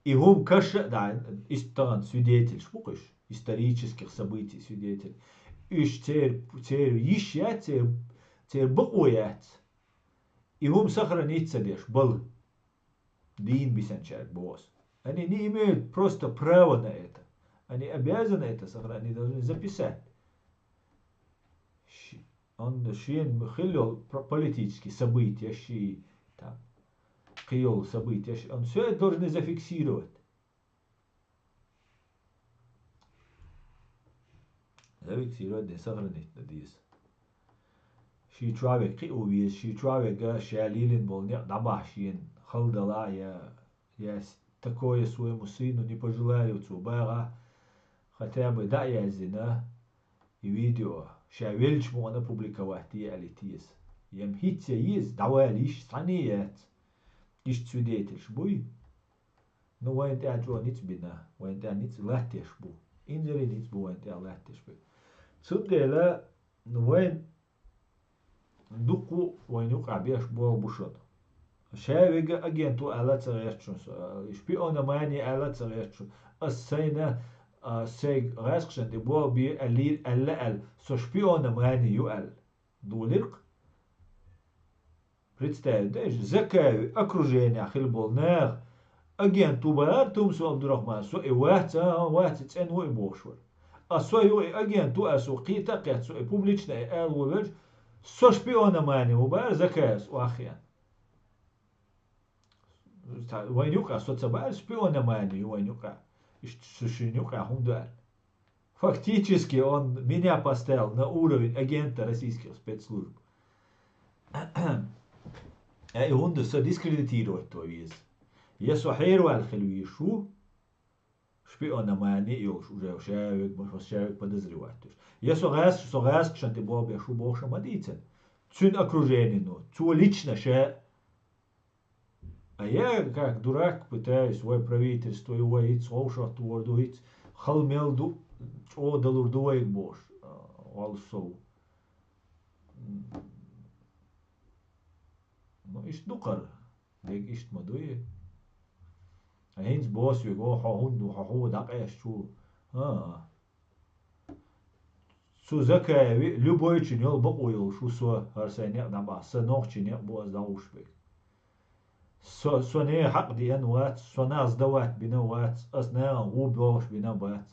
И хӀума каш а даьлла, иштта тахана свидетелаш бу-кх уьш, исторических событий свидетель. Уьш церан, церан йиш яц, церан, церан бакъо яц. И хӀума сохранить ца деш, бала. Дийна бисинчаьрга боху ас. Они не имеют просто права на это. Они обязаны это сохранить, они должны записать. Ши-, он шен хилла йолу про-, политический события, ши, там, кхин йолу события, ши, он всё это должны зафиксировать. Зафиксировать ден, сохранить дан деза. Шен чохь верг кхио веза, шен чохь верг ша лелийна болу некъ дӀабахьа шена хала далахь а, я, я с-, такое своему сыну не пожелаю, цо бахахь, хотя бы дӀа а яздина, и видео, ша веллачу мукъана публиковать де аьлла теза. Я-м хӀинцца еза, дӀавала йиш цхьанне а яц. Иштта свидетелаш буй? Ну, вайна тӀехь чӀогӀа ницкъ бина, вайна тӀехь ницкъ латтош бу. Инзаре ницкъ бу вайна тӀехь латтош бу. Цундела, ну, вайн дуккха а вайна юкъахь беш болу бу шуна. Ша вега агент ву аьлла а ца гӀерта шуна со, шпиономани аьлла а ца гӀерта шуна. Ас сайна, а, сайга гӀаскхашна тӀе болх бе аьллера, аьлла аьлла, со шпиономани ю аьлла. Долийла-кх. Представить дайша, Закаев окруженехь хилла болу наха агент ву бахара Тумсо Абдурахман, со и вац, а, вац, и цӀена ву и бохуш вара. А со ю и агент ву аьлла, со кхета а кхетта, со и публично и ала волавелча, со шпиономани ву бахара Закаевс охьахиъна. Ца-, вайна юкъахь со ца баьлла, шпиономани ю вайна юкъахь. Иштта шу шина юкъахь хӀунда аьлла? Фактически он меня поставил на уровень агента российских спецслужб. Э, и хӀунда со дискредитировать то веза? Я со хьераваьлла хила везаш ву, шпиономани а йолуш, уже ша вега, ша вега подозревать деш. Я со гӀаьс-, со гӀаьскхашна тӀе болх беш ву бохуш а ма дийцина. Цуьнан окруженино, цо лично ша А я, как дурак, пытаюсь, вай правительство ю, вай хӀинца вовшахтохар ду, хӀинца хала мел ду, чӀогӀа далур ду вайга бохуш, а, валлаш сов. Ну, иштта ду кхара. Дерг иштта ма дуй. А хӀинца босс вига, о, хьо хӀунда ву, хьо хьо дӀакъаьсташ ву? А-а. Цу Закаеви любойчун йолу бакъо йолуш ву со, хӀара сайн некъ дӀабахьа, сан нохчийн некъ бу ас дӀагӀуш берг. Со, со нехан хьакъ деана вац, со нах сдавать бина вац, ас нахана гӀо болуш бина бац.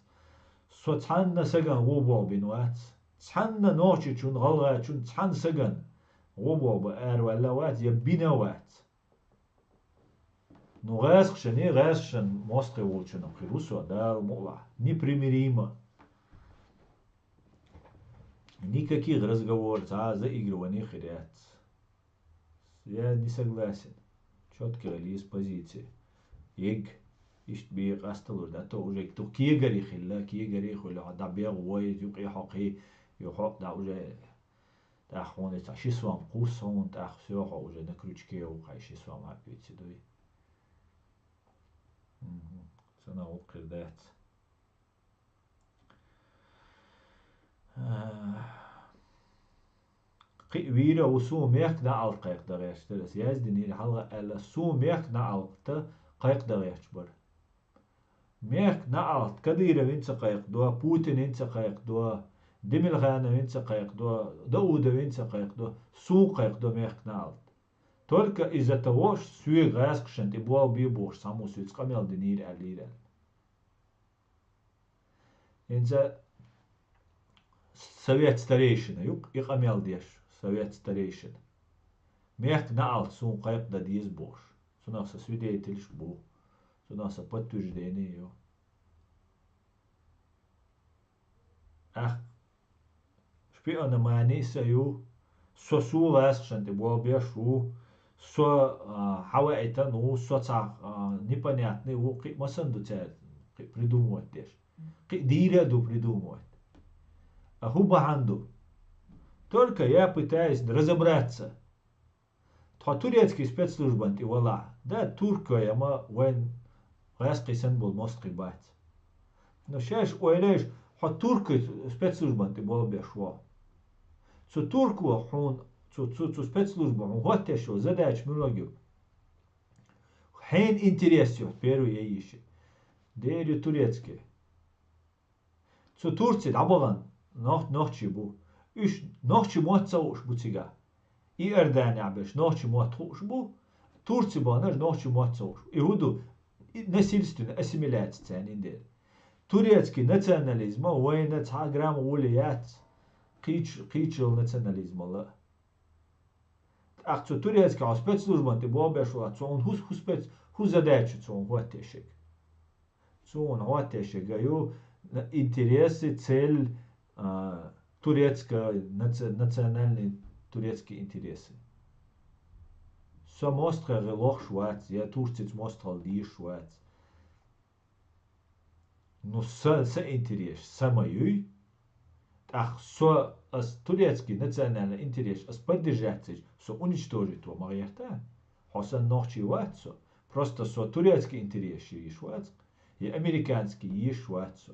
Со цхьанна сагана гӀо болу бина вац. Цхьанна нохчичун, гӀалгӀачун, цхьанна сагана гӀо болу бан араваьлла вац я бина вац. Ну, гӀаьскхашане, гӀаьскхашан мостагӀе волчунах хир ву со, Дала мукъалахь. Непримиримо. Никаких разговоров, цхьа а заигрывание хир яц. Я не согласен. Чётко гӀелийла позиция. Ег, иштта бе къасталур да, то уже тух кегари хилла, кегари хуьлу, хьо дӀа бегӀ вой, юкъе хьо кхий, ю хьо дӀа уже, тӀаккха хьуна цхьа ши сом кхуссу хьуна, тӀаккха всё, хьо уже на крючке ву, хьай ши сом хьа а оьци дуй. Мгм. Ца нагӀулла хир дац. Кхин а вийра ву суна мехка наӀалт кхайкхадагӀерча дара. Ас яздинийра хьалха аьлла, суна мехка наӀалт кхайкхадагӀерча бара. Мехка наӀалт Кадыровн ца кхайкхадо, Путинн ца кхайкхадо, Демирхановн ца кхайкхадо, Даудовн ца кхайкхадо, суна кхайкхадо мехка наӀалт. Только из-за того, что соьга гӀаьскхашна тӀе болх бе бохуш, цхьаммо соьца къамел динийра аьллийра аьлла. ХӀинца совет старейшина ю-кх и къамел деш, совет старейшина. Мехка наӀалт суна кхайкхадан деза бохуш. Цунах сан свидетельш бу, цунах сан подтверждение ю. Ах, шпиономани а сан ю, со суна гӀаьскхашна тӀе болх беш ву, со, а, хьаваийтина ву, со цхьа, а, непонятный ву, кхин а масанна ду цаьрца, кхин а придумывать деш. Кхин а дийра а ду придумывать. А хӀун бахьана ду? Только я пытаюсь разобраться. Тхо турецкий спецслужбан тӀе валахь, да, туркой ма вайна гӀаьскхий санна болу мостагӀий бац. Но шаьш ойла йиш, хьо туркой спецслужбан тӀе болх беш ву. Цу турко хьуна, цу, цу, цу спецслужбо хьуна хӀоттеш йолу задача муьлха ю? Хьенан интерес ю, первый я йиш. Дера ю турецкий. Цу Турци дӀабахана нох-, нохчий бу. Уьш нохчийн мотт ца хууш бу цигахь. Иорданехь берш нохчийн мотт хууш бу, Турци баханарш нохчийн мотт ца хууш бу. И хӀун ду? И насильственная ассимиляция царна йина дела. Турецкий национализма вайна цхьа а грамм гӀоле яц, кхечу-, кхечу йолу национализмала а. ТӀаккха цу турецкий хьо спецслужбан тӀе болх беш вац, цо хьуна хӀу-, хӀу спец-, хӀу задача цо хьуна хӀоттеш ерг? Цо хьуна хӀоттеш ерг ю интересы, цель, а, турецкая, наци-, национальный турецкий интересы. Со мостагӀалла лохуш вац, я Турцица мостагӀалла дезаш вац. Ну, са, са интерес, са ма юй. ТӀаккха со, ас турецкий национальный интерес, ас поддержать ца йича, со уничтожить ван ма гӀерта. Хьо санна нохчий вац со. Просто со турецкий интерес езаш вац, я американский езаш вац со.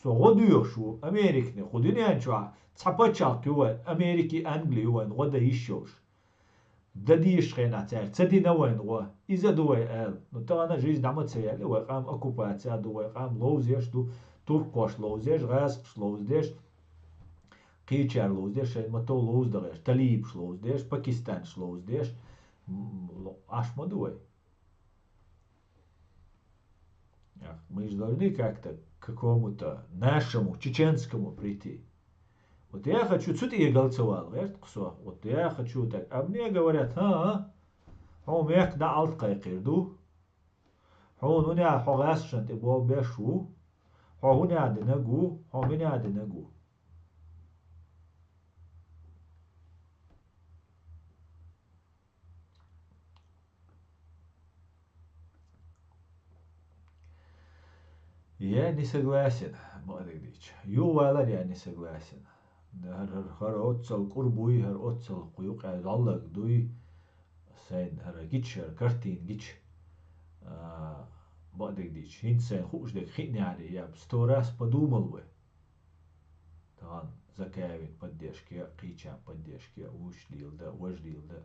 Со гӀо доьхуш ву Американа, кху дуьнен чохь цхьа пачхьалкх ю вайн, Америки, Англи ю вайн, гӀо дан йиш йолуш. Дан дезачу хенахь цаьрга ца дина вайна гӀо, иза ду вай ала. Ну, тахана жизнь дӀа ма ца яьлла, вай къам оккупаци а ду, вай къам ловзош ду, туркхоша ловзош, гӀазкхаша ловзадеш, кхечара ловзадеш, шайн мато ловзадахьеш, талибаш ловзадеш, пакистанаш ловзадеш, м, ло-, Ӏаш ма ду вай. Ах, мы же должны как-то к какому-то нашему, чеченскому прийти. Вот я хочу цу тӀе галца вала гӀерта кху со. Вот я хочу так. А мне говорят: «А, а, хьо мехка дӀа алт кхайкхийр ду. Хьуна хӀун яа хьо гӀаьскхашна тӀе болх беш ву? Хьо хӀун яа динаг ву? Хьо мин яа динаг ву?» Я не согласен, бакъдерг дийцича. Юхавалар я не согласен. ХӀара, хӀара, хӀара оццал кӀур буй, хӀара оццал кху юкъа дӀаллаг дуй. Сайн хӀара гича, хӀара картина гича. А, бакъдерг дийцича, хӀинца сайн хууш дерг хиънехьара, я б сто раз подумал бы. Тахана Закаевн поддержке а, кхечан поддержке а, вуьш дийла дан, важа дийла дан.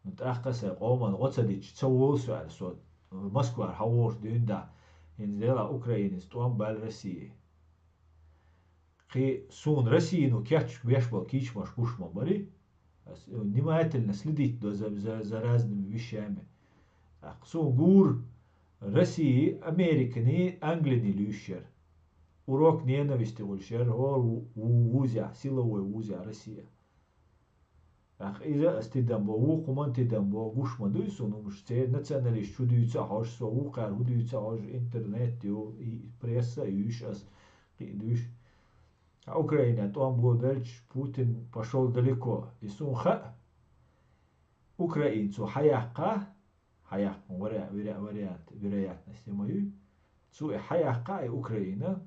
Ну, тӀаккха сайн къоман гӀо ца дича, ца волу со аьлла, со Москвара хьан вохуш дуьйна дахь, хӀинца делахь Украинас тӀом баьлла России. Кхин суна Российно кечбеш болу кийчамаш гуш ма барий. Ас внимательно следить до за, за, за разными вещами. ТӀаккха суна гура России, Американи, Англини луьйш яра. Урок ненависти гӀуьллуш яра, хӀора ву-, ву-, вузехь, силовой вузехь Россия. ТӀаккха иза ас тидам бо, вукхуман тидам бо, гуш ма дуй суна, хӀумаш церан националист чу дуьйца а хьожа, со вукхара хӀу дуьйца а хьожа, интернет ю, и пресса а юьйш ас, кхин а дуьйш. А Украина тӀом бо белча, Путин пошёл далеко. И суна хаьа, Украина цо хьаяккха, хьаяккха, вариа-, вариа-, вариант, вероятность ма юй, цо и хьаяккха, и Украина,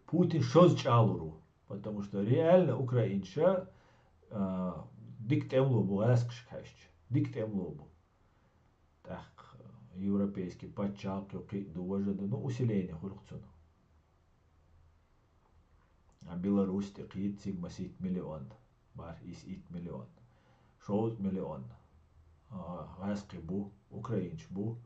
Путин шозза чӀагӀлур ву, потому что реально украинца, а, дика тӀемло бу гӀаскхашка хьаьжча, дика тӀемло бу. ТӀаккха европейский паччахьалкхе кхин а ду, важа ду, ну, усиление хуьлу-кх цунна. А Беларусь тӀе кхийта цига масийтта миллион, бархӀ, исс, итт миллион, шовзткъа миллион, а, гӀаскхий бу, украинцаш бу.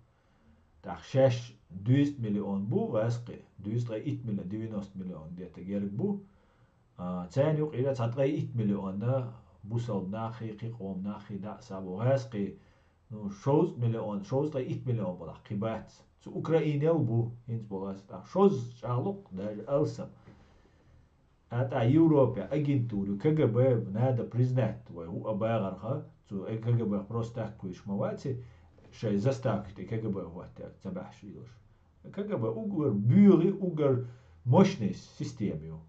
ТӀаккха шаьш дезткъа миллион бу гӀаскхий, дезткъа итт миллион, девяносто миллион где-то герга бу. А, царна юкъера цхьа ткъе итт миллион бусалба нахи, кхин къоман нахи дӀа а са бу гӀаскхий. Ну, шовзткъа миллион, шовзткъа итт миллион балахь кхин бац. Цу Украинел бу, хӀинца боху ас, тӀаккха шозза чӀагӀлу-кх, даже алсам. А тӀаккха Европе агентура, КГБ надо признать, вай хӀу а багӀарха, цу КГБ просто так кхуьйсуш ма вац, шайн заставка тӀе КГБ хӀоттаьрга ца баьхьаш вилаш. КГБ уггар боьха, уггар мощный система ю.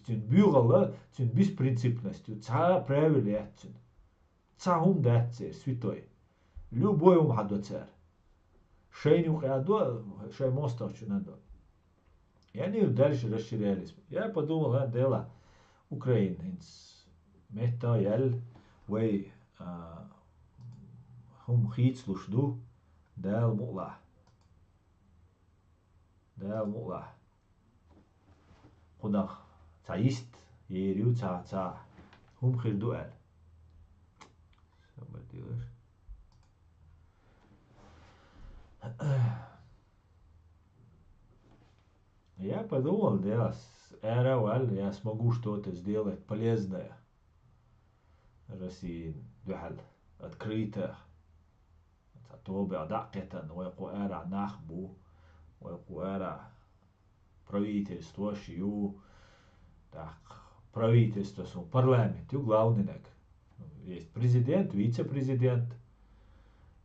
Цуьнан боьхалла, цуьнан беспринципность ю, цхьа а правила яц цуьнан. Цхьа хӀума дац церан святой. Любой хӀума хьадо цара. Шайна юкъа а до, шайн мостагӀчунна а до. И они дальше расширялись. Я подумал, а, дела, Украина хӀинца меттах а яьлла, вай, а, хӀума хийцалуш ду, Дала мукъалахь. Дала мукъалахь. Кхунах цхьа йист ер ю, цхьа, цхьа хӀума хир ду аьлла. Сабар делаш. Я подумал, да, с-, ара вал, я смогу что-то сделать полезное России дуьхьал, открыто. Цхьа тобех дӀа а кхетта, вай кху арахь нах бу, вай кху арахь правительствош ю, тӀаккха правительство, суна, парламент ю главный наг. Есть президент, вице-президент,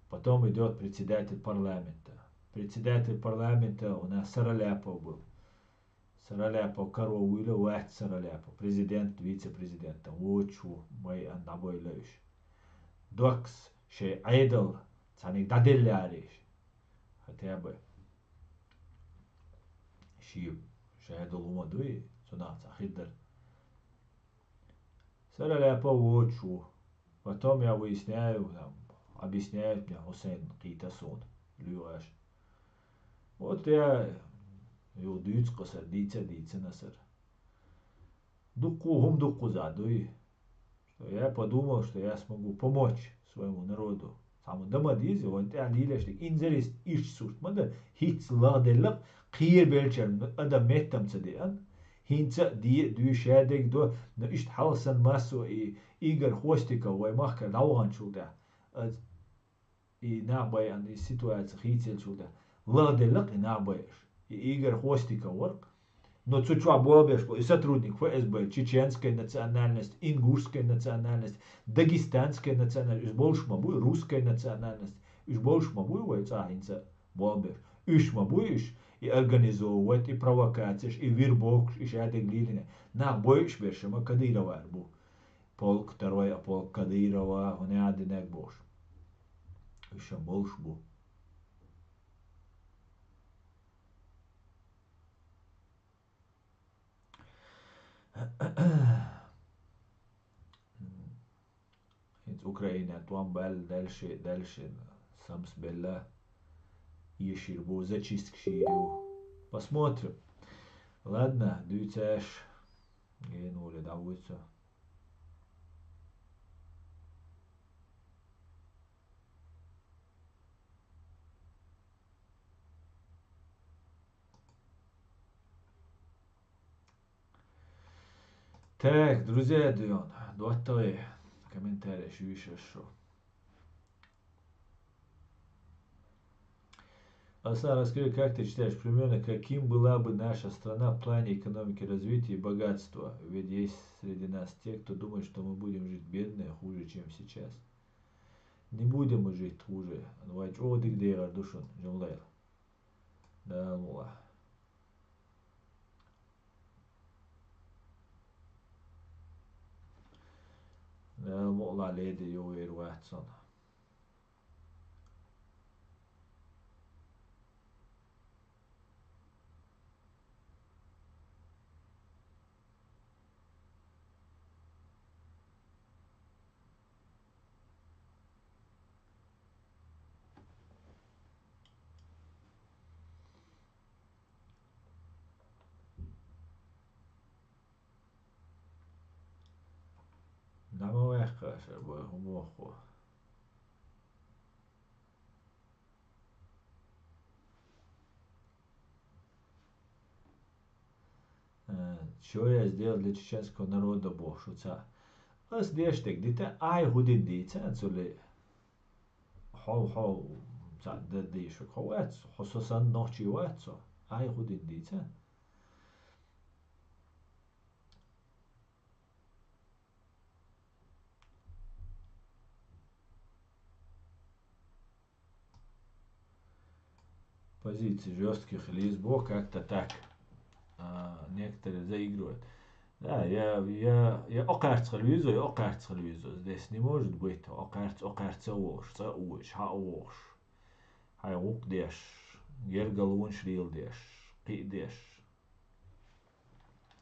потом идёт председатель парламента. Председатель парламента у нас Сараляпов был. Сараляпов каро вуйла, вац Сараляпов. Президент, вице-президент, вочу ву, вай ан дӀабойла уьш. Доккхас шайн Ӏедал цхьаьниг дӀаделларийш. Хотя бы. Ши шайн Ӏедал хӀума дуй, цунах цхьа хир дара. Сараляпов вочу ву. Потом я выясняю, там, объясняют мне, Хусейн кхийта суна, луьйгӀаш. Вот я юха дуьйцу-кх сара, дийца а дийцина сара. Дуккха хӀума ду-кх кхузахь дуй. Что я подумал, что я смогу помочь своему народу. Цхьамма дан ма деза, вайна тӀехь лелаш дерг. Инзаре иштта сурт ма дан, хӀинцца лагӀделла-кх, кхерабеллачарна адам меттам ца деана. ХӀинца а де а дуй, шадерг до, но иштта хьалха санна массо а и Игорь Хвостиков вай махкара дӀаваханчул тӀехь, ас и нах байъан, и ситуаци хийцаелчул тӀехь, лагӀделла-кх и нах байъаш. И Игорь Хвостиков вар-кх. Но цу чохь болх беш бу и сотрудник ФСБ, чеченская национальность, ингушская национальность, дагестанская национальность, уьш болуш ма бу, русская национальность, уьш болуш ма бу вай цӀа хӀинца болх беш. Уьш ма бу уьш, и организовывать, и провокацеш, и вербовкаш, и шадерг лелийна. Нах бойуш берш ма Кадыровар бу. Полк, второй, а полк Кадырова, хӀунда динарг бохуш. Уьш ма болуш бу. ХӀинца Украина тӀом баьлла, дальше, дальше самс белла, ешир бу, зачистка шийр ю. Посмотрим. Ладно, дуьйцаш, гена воле дӀавуьйцу. Так, друзья, дуьйна, доттагӀий, комментарий шу йиш аш шу. Аслан, расскажи, как ты считаешь, примерно каким была бы наша страна в плане экономики, развития и богатства? Ведь есть среди нас те, кто думает, что мы будем жить бедные, хуже, чем сейчас. Не будем мы жить хуже. Вай чӀогӀа дика дегӀар ду шуна, жамлайла. Дала мукъ лахь. Дала мукъ лахь, леди йовер вац сон. Нама ваьккха аша, бой, хӀун боху? Э, что я сделал для чеченского народа, боху шуца. Ас деш дерг дита, ай хӀу дина дийца, цули. Хьо, хьо, ца, д-, дийшук, хьо вац, хьо со санна нохчий вац со. Ай хӀу дина дийца. Позиция жёстких лиз бо как-то так. А, некоторые заигрывают. Да, я, я, я окхарцхал визу, я окхарцхал визу. Здесь не может быть. Окхарц, окхарца волш, ца уш, ха волш. Хай гук деш, гергал вунш рил деш, кхи деш.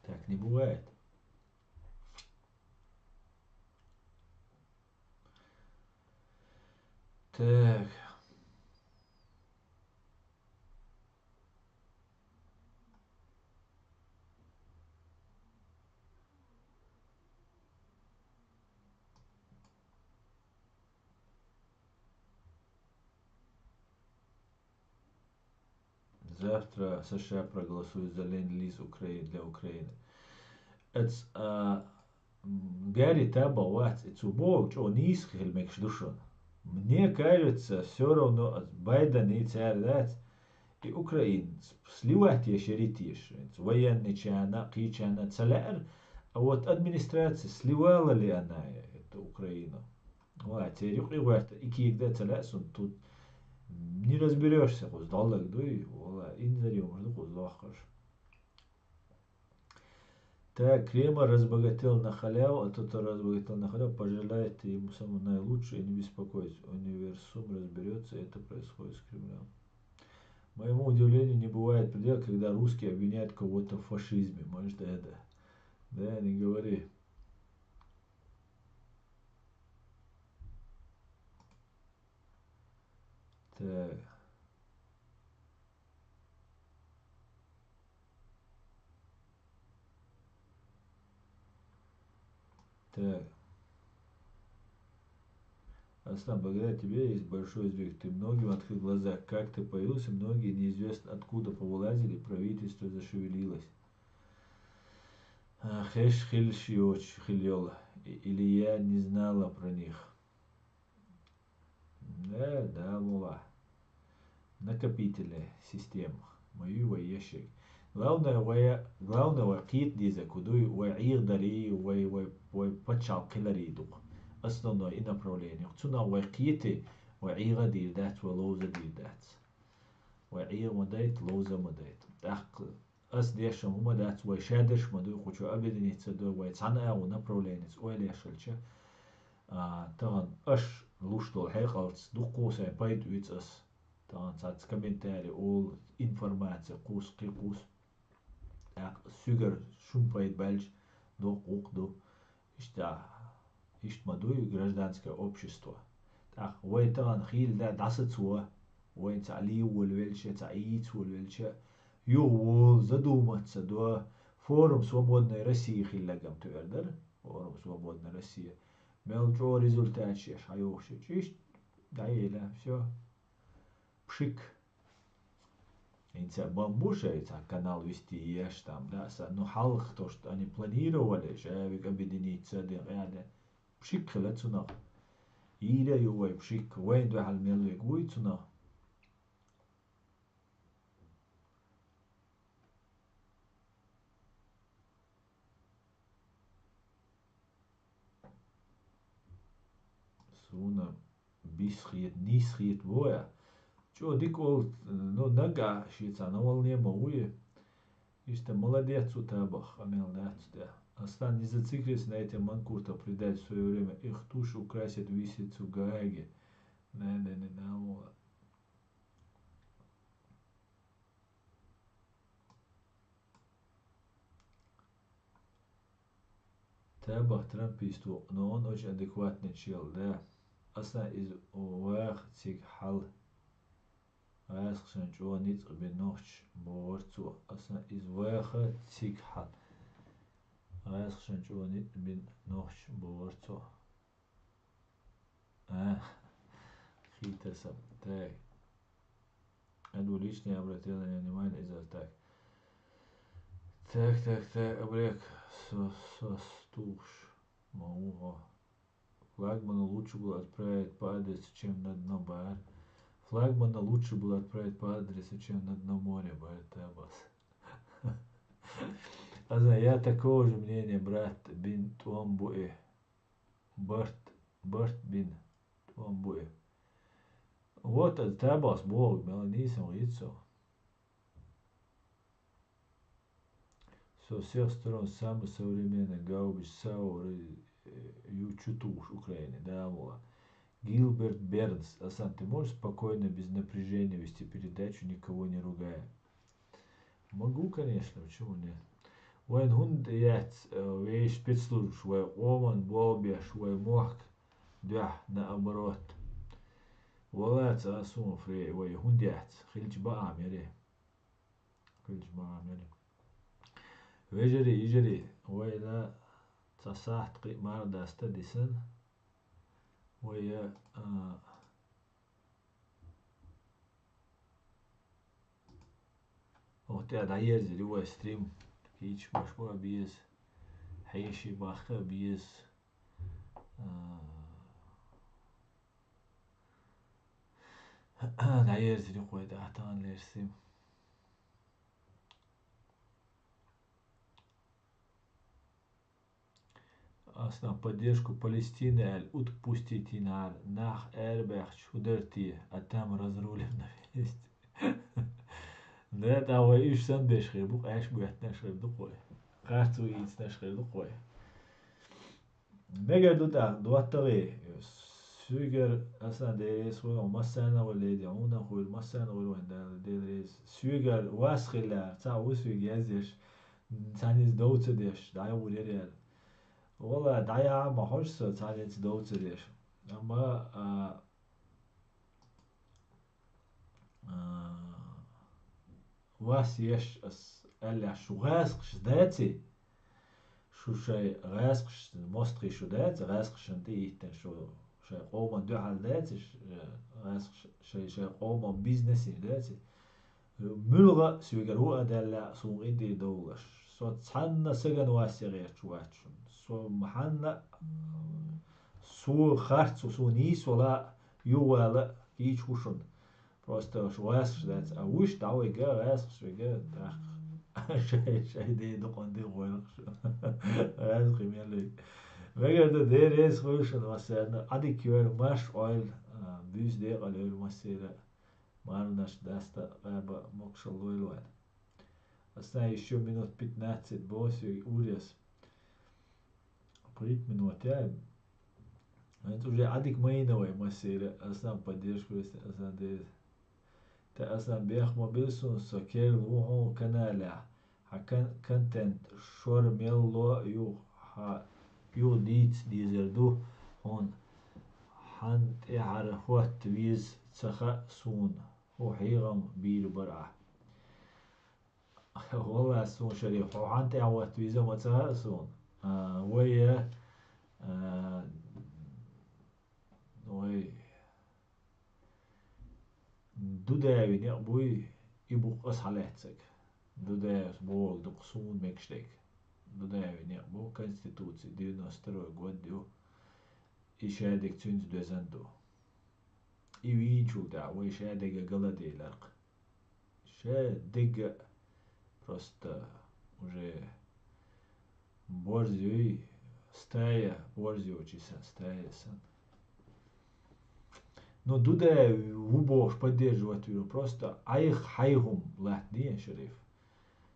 Так не бывает. Так. Завтра США проголосуют за ленд-лиз Украи-, для Украины. Эц, а, м, Гарри таба вац, и цу бог, чё низко хиль мекш душон. Мне кажется, всё равно от Байдена и царь дац, и Украин с-, сливать еш, ерит еш. Военный чана, кхи чана, цалер, а вот администрация сливала ли она эту Украину? Ва, церюк и варта, и кигда цалер сун тут. Не разберёшься, куз даллаг дуй, вала, инзарёмаш ду куз лохаш. Так, Кремль разбогател на халяву, а тот, кто разбогател на халяву, пожелайте ему самого наилучшего и не беспокойтесь. Универсум разберётся, это происходит с Кремлём. Моему удивлению, не бывает предела, когда русские обвиняют кого-то в фашизме. Может, это? Да, не говори. Так. Так. Аслан, благодаря тебе есть большой сдвиг. Ты многим открыл глаза. Как ты появился, многие неизвестно откуда повылазили, правительство зашевелилось. А, хеш хилш йоч хил йола. И-, или я не знала про них. Э, да, мула. Накопительная система. Ма ю вай ящик. Главное, вай, главное, вай кхет диза кудуй, вай гӀигъ дари, вай, вай, вай пачал кхилари дук. Основное и направление. Цуна вай кхети, вай гӀигъа дир дац, вай ловза дир дац. Вай гӀигъ ма дайт, ловза ма дайт. ТӀаккха ас дешам хӀума дац, вай шадерш ма дуй, кхучу объединиться дуй, вай цхьана агӀу направленица ойла ешалча. А, тахана аш луш долу хьекъалц дуккху сайн пайда уьйцу ас. Тахана цац комментарий, олу информация, кхус, кхин кхус. ТӀаккха суьгара шун пайда баьлча, доккха гӀуллакх ду. Иштта, иштта ма дуй гражданское общество. ТӀаккха вай тахана хийла да дӀасацо, вайн цхьа лийвол велча, цхьа ийцвол велча, юха вол задуматься до форум «Свободная Россия» хилларгам туьар дара. Форум «Свободная Россия». Мел чӀогӀа результат шеш хьайохуш, иштта дӀаела, всё. Пшик. ХӀинца бамбуш а ца канал вести еш там, да, са, ну, хьалха то, что они планировали, ша век объединиться, де, къяде. Пшик хила цунах. Ира ю вай пшик, вайн дуьхьал мел век вуй цунах. Суна бис хет, нийса хет бу я. ЧӀо дика волу, ну, нагахь шен цхьа новолние ма ву и. Иштта молодец ву Табах, къамел дац цу тӀехь. Аслан, не зациклись на этом манкурта, предать в своё время. Их тушь украсят виселицу в Гааге. Не, не, не, не, Табах трампист ву, но он очень адекватный чел, да. Аса иза ваха цига хьал. ГӀаскхашна чӀогӀа ницкъ бина нохча бохура цо. Аса иза ваха цига хьал. ГӀаскхашна чӀогӀа ницкъ бина нохча бохура цо. А, хийтаса. Так. Эду лично обратил на неё внимание из-за так. Так, так, так, обрек со, со стуш. Мауха. Флагмана лучше было отправить по адресу, чем на дно бар. Флагмана лучше было отправить по адресу, чем на дно моря бар, Табас. Аза, я такого же мнения, брат, бин тӀом бу и. Барт, барт бин, тӀом бу и. Вот, а, Табас боху, мела нийсам гӀицо. Со всех сторон самый современный гаубич Саур, э, ю чу тухуш Украине, да, вала. Гилберт Бернс, Асан, ты можешь спокойно, без напряжения вести передачу, никого не ругая? Могу, конечно, почему нет? Вайн хӀунда яц, э, вей спецслужбаш, вай къоман болбеш, вай мохк дуьхьа, наоборот. Валаца а суна фрей, вай хӀунда яц, хилча баа мери. Хилча баа мери. Вежарий, йижарий, вайла цхьа сахьт кхин а мара даста дисан. Вай, а, Оха тӀе дӀаерзира вай стрим. Кийча баш бу а беза. Хьеший баккха а беза. А, дӀаерзира кхой тӀе тахана лерсим. Ас нах поддержку Палестины аьлла, отпустите нах, нах арабаьхча хӀу дара те, а там разрулим на месте. Да, тӀа вай уьш санна беш хир бу, къаьш боьттинарш хир ду кхой. Харцо ийцинарш хир ду кхой. Мегар ду тӀаккха, доттагӀий, суьйгара аса деррис хуьлу, массарна а вай леди, хьуна а хуьлу, массарна а вай вайн Дала Дела реза. Суьйгара вас хилла, цхьа ву суьйга язъеш, цхьаьннас дов ца деш, дӀайгӀур яра аьлла. Вала, дӀаяхьа а ма хьожу со, цхьаьннас дов ца деш. Амма, а, а, вас еш ас аьлла, шу гӀаскхаш даций? Шу шайн гӀаскхаш, мостагӀий шу даций? ГӀаскхашна тӀе йиттина шу шайн къоман дуьхьал даций? Ш-, гӀаскхаш шайн, шайн къоман бизнесе даций? МуьлгӀа а соьгара ву а даьлла, суна гӀиндий довлаш. Со цхьанна сагана вас ян гӀерташ вац шуна. Со хьанна, со харц, со нийсвала, юхавала, кийча ву шуна. Просто шу гӀаскхаш дац, а вуьш дӀавига, гӀаскхаш вига, тӀаккха шай, шай ден дукъан ди гӀойлакхаш. ГӀаскхий мел вига. Мегар ду, Дела реза хуьлу шуна массарна, Ӏадика йойла, марш Ӏойла, а, буьйса декъала йойла массера. Марнаш даста къаба мокшал лойла вайн. Аса ещё минут пятнадцать босс ю урес. Кхуьйтта минут яй. ХӀинца уже Ӏадика майна вай массера, аса поддержку вести, аса деза. Та аса бех ма бил сун со керла ву хьуна каналехь. Хьан кон-, контент шор мел ло юха, хьан юха дийца дезар ду хьуна. Хьан тӀаьхьара хӀотта веза ца хаьа суна, хӀу хьехам бийр бара ахь. Валлахь, суна шаре, хьо хьан тӀаьхьа хӀотта веза ма ца хаьа суна. А, вай, а, вай. Дудаеви некъ буй, и бу-кх ас хьалаьццаг. Дудаевс боху дукха суна мегаш дерг. Дудаеви некъ бу, конституци девяносто второй год ю. И шадерг цуьнца доьзна ду. И вийначул тӀаьхьа вай шадерга гала делар-кх. Шадерга просто уже борз юй, стая борз йоций сан, стая сан. Ну, ду де ву бохуш поддерживать виру, просто айх хьайхум латтане, Шериф.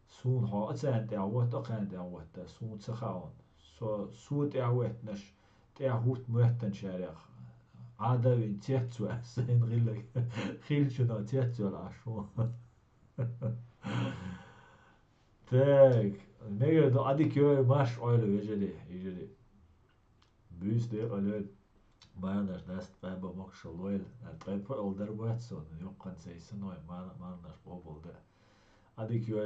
Суна хьо а царна тӀехь вотта, а кхарна тӀехь вотта, суна ца хаун. Со, со тӀехь веттанаш, тӀехь хӀутта моьттанчарех, Ӏадавин цецве, сайна гӀиллаг, хилчуна цецвел Ӏаш ву. Так, мегар ду Ӏадик йой марш ойла вежарий, йижарий. Буьйса декъалойла. Марнаш даст къаба мокшалойла. Ткъе пхуьалдар бац сон, юккъан цайсаной, марнаш къобалда. Ӏадик йой